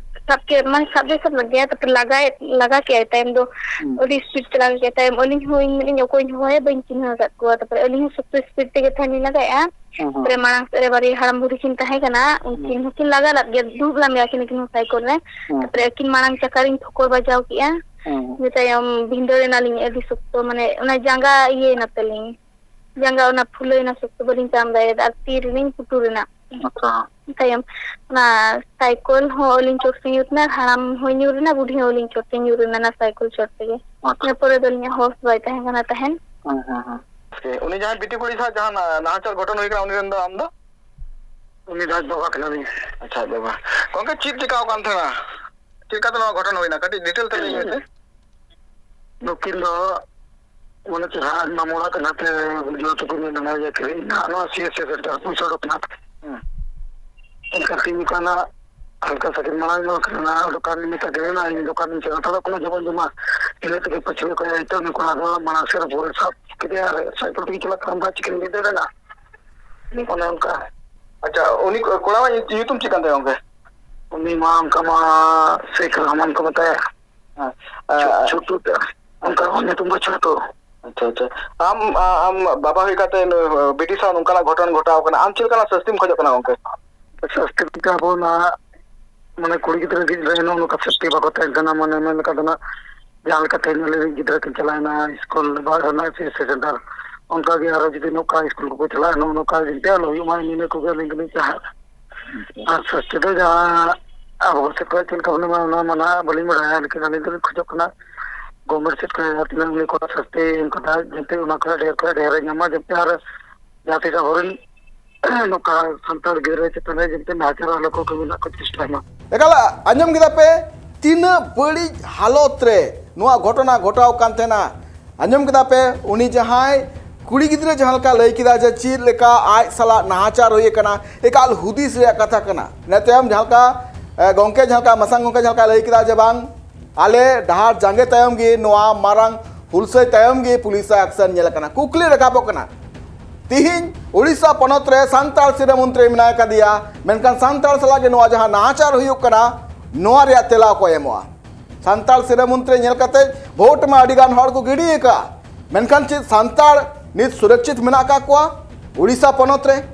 ᱥᱟᱵ ᱠᱮᱫ, ᱢᱟᱱᱮ ᱥᱟᱵ ᱫᱚᱭ ᱥᱟᱵ ᱞᱮᱫ ᱜᱮᱭᱟ, ᱛᱟᱨᱯᱚᱨᱮ ᱞᱟᱜᱟᱭᱮᱫ, ᱞᱟᱜᱟ ᱠᱮᱫᱟᱭ ᱛᱟᱭᱚᱢ ᱫᱚ᱾ ᱦᱩᱸ᱾ ᱟᱹᱰᱤ speed ᱛᱮ ᱞᱟᱜᱟ ᱠᱮᱫᱟᱭ ᱛᱟᱭᱚᱢ᱾ ᱟᱹᱞᱤᱧ ᱦᱚᱸ ᱤᱧ ᱢᱮᱱᱮᱫᱼᱟᱹᱧ ᱚᱠᱚᱭ ᱦᱚᱸ ᱦᱚᱦᱚᱭᱟ, ᱵᱟᱹᱧ ᱪᱤᱱᱦᱟᱹᱣ ᱟᱠᱟᱫ ᱠᱚᱣᱟ᱾ ᱛᱟᱨᱯᱚᱨᱮ ᱟᱹᱞᱤᱧ ᱦᱚᱸ ᱥᱚᱠᱛᱚ speed ᱛᱮᱜᱮ ᱛᱟᱦᱮᱸ ᱞᱤᱧ ᱞᱟᱜᱟᱭᱮᱫᱼᱟ᱾ ᱦᱩᱸ, ᱦᱩᱸ, ᱦᱩᱸ᱾ ᱛᱟᱨᱯᱚᱨᱮ ᱢᱟᱲᱟᱝ ᱥᱮᱫ ᱨᱮ ᱵᱟᱨᱭᱟ ᱦᱟᱲᱟᱢ ᱵᱩᱲᱦᱤ ᱠᱤᱱ ᱛᱟᱦᱮᱸ ᱠᱟᱱᱟ, ᱩᱱᱠᱤᱱ ᱦᱩᱸ᱾ ᱦᱚᱸᱠᱤᱱ ᱞᱟᱜᱟ ᱞᱮᱫ ᱜᱮᱭᱟ, ᱫᱩᱲᱩᱵ ᱞᱮᱱ ᱜᱮᱭᱟ ᱠᱤᱱ ᱩᱱᱠᱤᱱ ᱦᱚᱸ ᱥᱟᱭᱠᱮᱞ ᱨᱮ᱾ ᱦᱩᱸ᱾ ᱛᱟᱨᱯᱚᱨᱮ ᱟᱹᱠᱤᱱ ᱢᱟᱲᱟᱝ ᱪᱟᱠᱟ ᱨᱤᱧ ᱴᱷᱚᱠᱚᱨ ᱵᱟᱡᱟᱣ ᱠᱮᱫᱼᱟ᱾ ᱦᱩᱸ᱾ ᱤᱱᱟᱹ ᱛᱟᱭᱚᱢ ᱵᱷᱤᱸᱫᱟᱹᱲ ᱮᱱᱟᱞᱤᱧ ᱟᱹᱰᱤ ᱥᱚᱠᱛᱚ, ᱢᱟᱱᱮ ᱚᱱᱟ ᱡᱟᱸᱜᱟ ᱤᱭᱟᱹᱭᱮᱱᱟ ᱛᱟᱹᱞᱤᱧ, ᱡᱟᱸᱜᱟ ᱚᱱᱟ ᱯᱷᱩᱞᱟᱹᱭᱮᱱᱟ ᱥᱚᱠᱛᱚ, ᱵᱟᱹᱞᱤᱧ ᱛᱟᱲᱟᱢ ᱫᱟᱲᱮᱭᱟᱫᱟ, ᱟᱨ ᱛᱤ ᱨᱮᱞᱤᱧ ᱯᱩᱴᱩᱨ ᱮᱱᱟ᱾ ᱟᱪᱪᱷᱟ᱾ ᱛᱟᱭᱚᱢ ᱚᱱᱟ ᱥᱟᱭᱠᱮᱞ ᱦᱚᱸ ᱟᱹᱞᱤᱧ ᱪᱚᱴ ᱛᱮ ᱧᱩᱨ ᱮᱱᱟ, ᱦᱟᱲᱟᱢ ᱦᱚᱸᱭ ᱧᱩᱨ ᱮᱱᱟ, ᱵᱩᱰᱷᱤ ᱦᱚᱸ ᱟᱹᱞᱤᱧ ᱪᱚᱴ ᱛᱮ ᱧᱩᱨ ᱮᱱᱟ, ᱚᱱᱟ ᱥᱟᱭᱠᱮᱞ ᱪᱚᱴ ᱛᱮᱜᱮ᱾ ᱟᱪᱪᱷᱟ᱾ ᱤᱱᱟᱹ ᱯᱚᱨᱮ ᱫᱚ ᱟᱹᱞᱤᱧᱟᱜ ᱦᱚᱥ ᱵᱟᱭ ᱛᱟᱦᱮᱸ ᱠᱟᱱᱟ ᱛᱟᱦᱮᱱ᱾ ᱦᱩᱸ, ᱦᱩᱸ, ᱦᱩᱸ᱾ ᱩᱱᱤ ᱡᱟᱦᱟᱸᱭ ᱵᱤᱴᱤ ᱠᱩᱲᱤ ᱥᱟᱶ ᱡᱟᱦᱟᱸ ᱱᱟ-, ᱱᱟᱦᱟᱪᱟᱨ ᱜᱷᱚᱴᱚᱱ ᱦᱩᱭ ᱠᱟᱱᱟ, ᱩᱱᱤ ᱨᱮᱱ ᱫᱚ ᱟᱢ ᱫᱚ? ᱩᱱᱤ ᱫᱚ ᱟᱡ ᱵᱟᱵᱟ ᱠᱟᱱᱟᱞᱤᱧ᱾ ᱟᱪᱪᱷᱟ, ᱟᱡ ᱵᱟᱵᱟ᱾ ᱜᱚᱝᱠᱮ, ᱪᱮᱫ ᱪᱮᱠᱟᱣ ᱠᱟᱱ ᱛᱟᱦᱮᱱᱟ? ᱪᱮᱫ ᱞᱮᱠᱟᱛᱮ ᱱᱚᱣᱟ ᱜᱷᱚᱴᱚᱱ ᱦᱩᱭᱱᱟ? ᱠᱟᱹᱴᱤᱡ detail ᱛᱮ ᱞᱟᱹᱭ ᱢᱮᱥᱮ᱾ ᱱᱩᱠᱤᱱ ᱫᱚ ᱢᱟᱱᱮ ᱪᱮᱦᱨᱟ ᱟᱡ ᱢᱟᱢᱚ ᱚᱲᱟᱜ ᱠᱟᱱᱟ ᱛᱮ ᱵᱩᱡᱷᱟᱹᱣ ᱛᱟᱠᱚ ᱢᱮᱱ ᱫᱟ ᱡᱮ ᱠᱤᱨᱤᱧ ᱱᱟ ᱱᱚᱣᱟ ᱥᱤ ᱮᱥ ᱥᱤ ᱥᱮᱱᱴᱟᱨ ᱯᱩᱭᱥᱟᱹ ᱚᱰᱚᱠ ᱱᱟ᱾ ᱦᱩᱸ᱾ ᱮᱱᱠᱷᱟᱱ ᱛᱤᱧ ᱠᱟᱱᱟ ᱦᱟᱞᱠᱟ ᱥᱟᱹᱠᱤᱱ ᱢᱟᱲᱟᱝ ᱧᱚᱜ ᱠᱟᱱᱟ, ᱚᱱᱟ ᱫᱚᱠᱟᱱ ᱢᱮᱛᱟ ᱫᱮ ᱱᱟ ᱤᱧ ᱫᱚᱠᱟᱱ ᱤᱧ ᱪᱟᱞᱟᱜ ᱛᱟᱦᱞᱮ ᱠᱳᱱᱳ ᱡᱚᱢᱟᱜ ᱡᱚᱢᱟ᱾ ᱤᱱᱟᱹ ᱛᱮᱜᱮ ᱯᱟᱹᱪᱷᱞᱟᱹ ᱠᱚᱭᱟ ᱤᱛᱟᱹ ᱩᱱᱤ ᱠᱚᱲᱟ ᱫᱚ ᱢᱟᱲᱟᱝ ᱥᱮᱫ ᱨᱮ ᱵᱷᱳᱨ ᱥᱟᱵ ᱠᱮᱫᱮᱭᱟ ᱟᱨ ᱥᱟᱭᱠᱮᱞ ᱛᱮᱜᱮ ᱪᱟᱞᱟᱜ ᱠᱟᱱᱟ, ᱵᱟᱭ ᱪᱤᱠᱟᱹᱧ ᱞᱟᱹᱭ ᱫᱟᱲᱮᱭᱟᱜᱼᱟ᱾ ᱚᱱᱮ ᱚᱱᱠᱟ᱾ ᱟᱪᱪᱷᱟ, ᱩᱱᱤ ᱠᱚ-, ᱠᱚᱲᱟᱣᱟᱜ ᱧᱩᱛᱩᱢ ᱪᱮᱫ ᱠᱟᱱ ᱛᱟᱭᱟ ᱜᱚᱝᱠᱮ? ᱩᱱᱤ ᱢᱟ ᱚᱱᱠᱟ ᱢᱟ ᱥᱮᱠ ᱨᱚᱦᱢᱟᱱ ᱠᱚ ᱢᱮᱛᱟᱭᱟ᱾ ᱦᱮᱸ᱾ ᱪᱷᱳ-, ᱟᱨ ᱪᱷᱳᱴᱩ ᱛᱮ᱾ ᱚᱱᱠᱟ ᱟᱪᱪᱷᱟ᱾ ᱦᱚᱸ ᱧᱩᱛᱩᱢ ᱫᱚ ᱪᱷᱳᱴᱩ᱾ ᱟᱪᱪᱷᱟ, ᱟᱪᱪᱷᱟ᱾ ᱟᱢ, ᱟ-, ᱟᱢ ᱵᱟᱵᱟ ᱦᱩᱭ ᱠᱟᱛᱮ ᱱᱩᱭ ᱵᱤᱴᱤ ᱥᱟᱶ ᱱᱚᱝᱠᱟᱱᱟᱜ ᱜᱷᱚᱴᱚᱱ ᱜᱷᱚᱴᱟᱣ ᱠᱟᱱᱟ, ᱟᱢ ᱪᱮᱫ ᱞᱮᱠᱟᱱᱟᱜ ᱥᱟᱹᱥᱛᱤᱢ ᱠᱷᱚᱡᱚᱜ ᱠᱟᱱᱟ ᱜᱚᱝᱠᱮ? ᱥᱟᱹᱥᱛᱤ ᱵᱚᱞᱛᱮ ᱟᱵᱚ ᱱᱟᱦᱟᱜ ᱢᱟᱱᱮ ᱠᱩᱲᱤ ᱜᱤᱫᱽᱨᱟᱹ ᱜᱤᱫᱽᱨᱟᱹ ᱱᱚᱜᱼᱚ ᱱᱚᱝᱠᱟ ᱥᱟᱹᱥᱛᱤ ᱵᱟᱠᱚ ᱛᱟᱦᱮᱱ ᱠᱟᱱᱟ, ᱢᱟᱱᱮ ᱢᱮᱱ ᱞᱮᱠᱟ ᱫᱚ ᱱᱟᱦᱟᱜ ᱡᱟᱦᱟᱸ ᱞᱮᱠᱟ ᱛᱮᱦᱮᱧ ᱟᱞᱮ ᱨᱮᱱ ᱜᱤᱫᱽᱨᱟᱹ ᱠᱤᱱ ᱪᱟᱞᱟᱣᱮᱱᱟ ᱥᱠᱩᱞ ᱵᱟ ᱚᱱᱟ ᱥᱤ ᱮᱥ ᱥᱤ ᱥᱮᱱᱴᱟᱨ, ᱚᱱᱠᱟ ᱜᱮ ᱟᱨᱚ ᱡᱩᱫᱤ ᱱᱚᱝᱠᱟ ᱥᱠᱩᱞ ᱠᱚᱠᱚ ᱪᱟᱞᱟᱜᱼᱟ, ᱱᱚᱜᱼᱚ ᱱᱚᱝᱠᱟ ᱡᱟᱛᱮ ᱟᱞᱚ ᱦᱩᱭᱩᱜ ᱢᱟ, ᱤᱱᱟᱹ ᱠᱚᱜᱮ ᱟᱹᱞᱤᱧ ᱫᱚᱞᱤᱧ ᱪᱟᱦᱟᱜᱼᱟ᱾ ᱟᱨ ᱥᱟᱹᱥᱛᱤ ᱫᱚ ᱡᱟᱦᱟᱸ ᱟᱵᱚ ᱥᱮᱫ ᱠᱷᱚᱱ ᱪᱮᱫ ᱞᱮᱠᱟ ᱵᱚᱱ ᱮᱢᱟ, ᱚᱱᱟ ᱢᱟ ᱱᱟᱦᱟᱜ ᱵᱟᱹᱞᱤᱧ ᱵᱟᱲᱟᱭᱟ, ᱞᱮᱠᱤᱱ ᱟᱹᱞᱤᱧ ᱫᱚᱞᱤᱧ ᱠᱷᱚᱡᱚᱜ ᱠᱟᱱᱟ ᱜᱚᱵᱷᱢᱮᱱᱴ ᱥᱮᱫ ᱠᱷᱚᱱ ᱡᱟᱦᱟᱸ ᱛᱤᱱᱟᱹᱜ ᱩᱱᱤ ᱠᱚᱲᱟ ᱥᱟᱹᱥᱛᱤ ᱮᱢ ᱠᱟᱫᱟ, ᱡᱟᱛᱮ ᱚᱱᱟ ᱠᱷᱚᱱ ᱰᱷᱮᱨ ᱠᱷᱚᱱ ᱰᱷᱮᱨ ᱮ ᱧᱟᱢ ᱢᱟ, ᱡᱟᱛᱮ ᱟᱨ ᱡᱟᱦᱟᱸ ᱛᱤᱥ ᱟᱵᱚᱨᱮᱱ ᱱᱚᱝᱠᱟ ᱥᱟᱱᱛᱟᱲ ᱜᱤᱫᱽᱨᱟᱹ ᱪᱮᱛᱟᱱ ᱨᱮ ᱡᱟᱛᱮ ᱱᱟᱦᱟᱪᱟᱨ ᱟᱞᱚ ᱠᱚ ᱠᱟᱹᱢᱤ ᱨᱮᱱᱟᱜ ᱠᱚ ᱪᱮᱥᱴᱟᱭ ᱢᱟ᱾ ᱮᱠᱟᱞ, ᱟᱸᱡᱚᱢ ᱠᱮᱫᱟ ᱯᱮ ᱛᱤᱱᱟᱹᱜ ᱵᱟᱹᱲᱤᱡ ᱦᱟᱞᱚᱛ ᱨᱮ ᱱᱚᱣᱟ ᱜᱷᱚᱴᱚᱱᱟ ᱜᱷᱚᱴᱟᱣ ᱠᱟᱱ ᱛᱟᱦᱮᱱᱟ᱾ ᱟᱸᱡᱚᱢ ᱠᱮᱫᱟ ᱯᱮ, ᱩᱱᱤ ᱡᱟᱦᱟᱸᱭ ᱠᱩᱲᱤ ᱜᱤᱫᱽᱨᱟᱹ ᱡᱟᱦᱟᱸ ᱞᱮᱠᱟ ᱞᱟᱹᱭ ᱠᱮᱫᱟ ᱡᱮ ᱪᱮᱫ ᱞᱮᱠᱟ ᱟᱡ ᱥᱟᱞᱟᱜ ᱱᱟᱦᱟᱪᱟᱨ ᱦᱩᱭ ᱟᱠᱟᱱᱟ, ᱮᱠᱟᱞ ᱦᱩᱫᱤᱥ ᱨᱮᱭᱟᱜ ᱠᱟᱛᱷᱟ ᱠᱟᱱᱟ᱾ ᱤᱱᱟᱹ ᱛᱟᱭᱚᱢ ᱡᱟᱦᱟᱸ ᱞᱮᱠᱟ, ᱮ, ᱜᱚᱢᱠᱮ ᱡᱟᱦᱟᱸ ᱞᱮᱠᱟ, ᱢᱟᱥᱟᱝ ᱜᱚᱢᱠᱮ ᱡᱟᱦᱟᱸ ᱞᱮᱠᱟ ᱞᱟᱹᱭ ᱠᱮᱫᱟ ᱡᱮ ᱵᱟᱝ, ᱟᱞᱮ ᱰᱟᱦᱟᱨ ᱡᱟᱸᱜᱮ ᱛᱟᱭᱚᱢ ᱜᱮ, ᱱᱚᱣᱟ ᱢᱟᱨᱟᱝ ᱦᱩᱞᱥᱟᱹᱭ ᱛᱟᱭᱚᱢ ᱜᱮ ᱯᱩᱞᱤᱥ ᱟᱜ ᱮᱠᱥᱮᱱ ᱧᱮᱞ ᱟᱠᱟᱱᱟ᱾ ᱠᱩᱠᱞᱤ ᱨᱟᱠᱟᱵᱚᱜ ᱠᱟᱱᱟ, ᱛᱤᱦᱤᱧ ᱳᱰᱤᱥᱟ ᱯᱚᱱᱚᱛ ᱨᱮ ᱥᱟᱱᱛᱟᱲ ᱥᱤᱨᱟᱹ ᱢᱚᱱᱛᱨᱤ ᱢᱮᱱᱟᱭ ᱠᱟᱫᱮᱭᱟ, ᱢᱮᱱᱠᱷᱟᱱ ᱥᱟᱱᱛᱟᱲ ᱥᱟᱞᱟᱜ ᱜᱮ ᱱᱚᱣᱟ ᱡᱟᱦᱟᱸ ᱱᱟᱦᱟᱪᱟᱨ ᱦᱩᱭᱩᱜ ᱠᱟᱱᱟ, ᱱᱚᱣᱟ ᱨᱮᱭᱟᱜ ᱛᱮᱞᱟ ᱚᱠᱚᱭ ᱮᱢᱚᱜᱼᱟ? ᱥᱟᱱᱛᱟᱲ ᱥᱤᱨᱟᱹ ᱢᱚᱱᱛᱨᱤ ᱧᱮᱞ ᱠᱟᱛᱮ ᱵᱷᱳᱴ ᱢᱟ ᱟᱹᱰᱤ ᱜᱟᱱ ᱦᱚᱲ ᱠᱚ ᱜᱤᱰᱤ ᱟᱠᱟᱫᱼᱟ, ᱢᱮᱱᱠᱷᱟᱱ ᱪᱮᱫ ᱥᱟᱱᱛᱟᱲ ᱱᱤᱛ ᱥᱩᱨᱚᱠᱪᱤᱛ ᱢᱮᱱᱟᱜ ᱟᱠᱟᱫ ᱠᱚᱣᱟ ᱩᱲᱤᱥᱥᱟ ᱯᱚᱱᱚᱛ ᱨᱮ?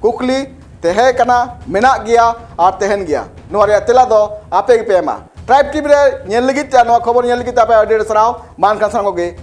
ᱠᱩᱠᱞᱤ ᱛᱟᱦᱮᱸ ᱠᱟᱱᱟ, ᱢᱮᱱᱟᱜ ᱜᱮᱭᱟ ᱟᱨ ᱛᱟᱦᱮᱱ ᱜᱮᱭᱟ᱾ ᱱᱚᱣᱟ ᱨᱮᱭᱟᱜ ᱛᱮᱞᱟ ᱫᱚ ᱟᱯᱮ ᱜᱮᱯᱮ ᱮᱢᱟ᱾ ᱴᱨᱟᱭᱤᱵᱽ ᱴᱤᱵᱷᱤ ᱨᱮ ᱧᱮᱞ ᱞᱟᱹᱜᱤᱫ ᱛᱮ ᱟᱨ ᱱᱚᱣᱟ ᱠᱷᱚᱵᱚᱨ ᱧᱮᱞ ᱞᱟᱹᱜᱤᱫ ᱛᱮ ᱟᱯᱮ ᱟᱹᱰᱤ ᱟᱹᱰᱤ ᱥᱟᱨᱦᱟᱣ᱾ ᱢᱟ ᱮᱱᱠᱷᱟᱱ ᱥᱟᱱᱟᱢ ᱠᱚᱜᱮ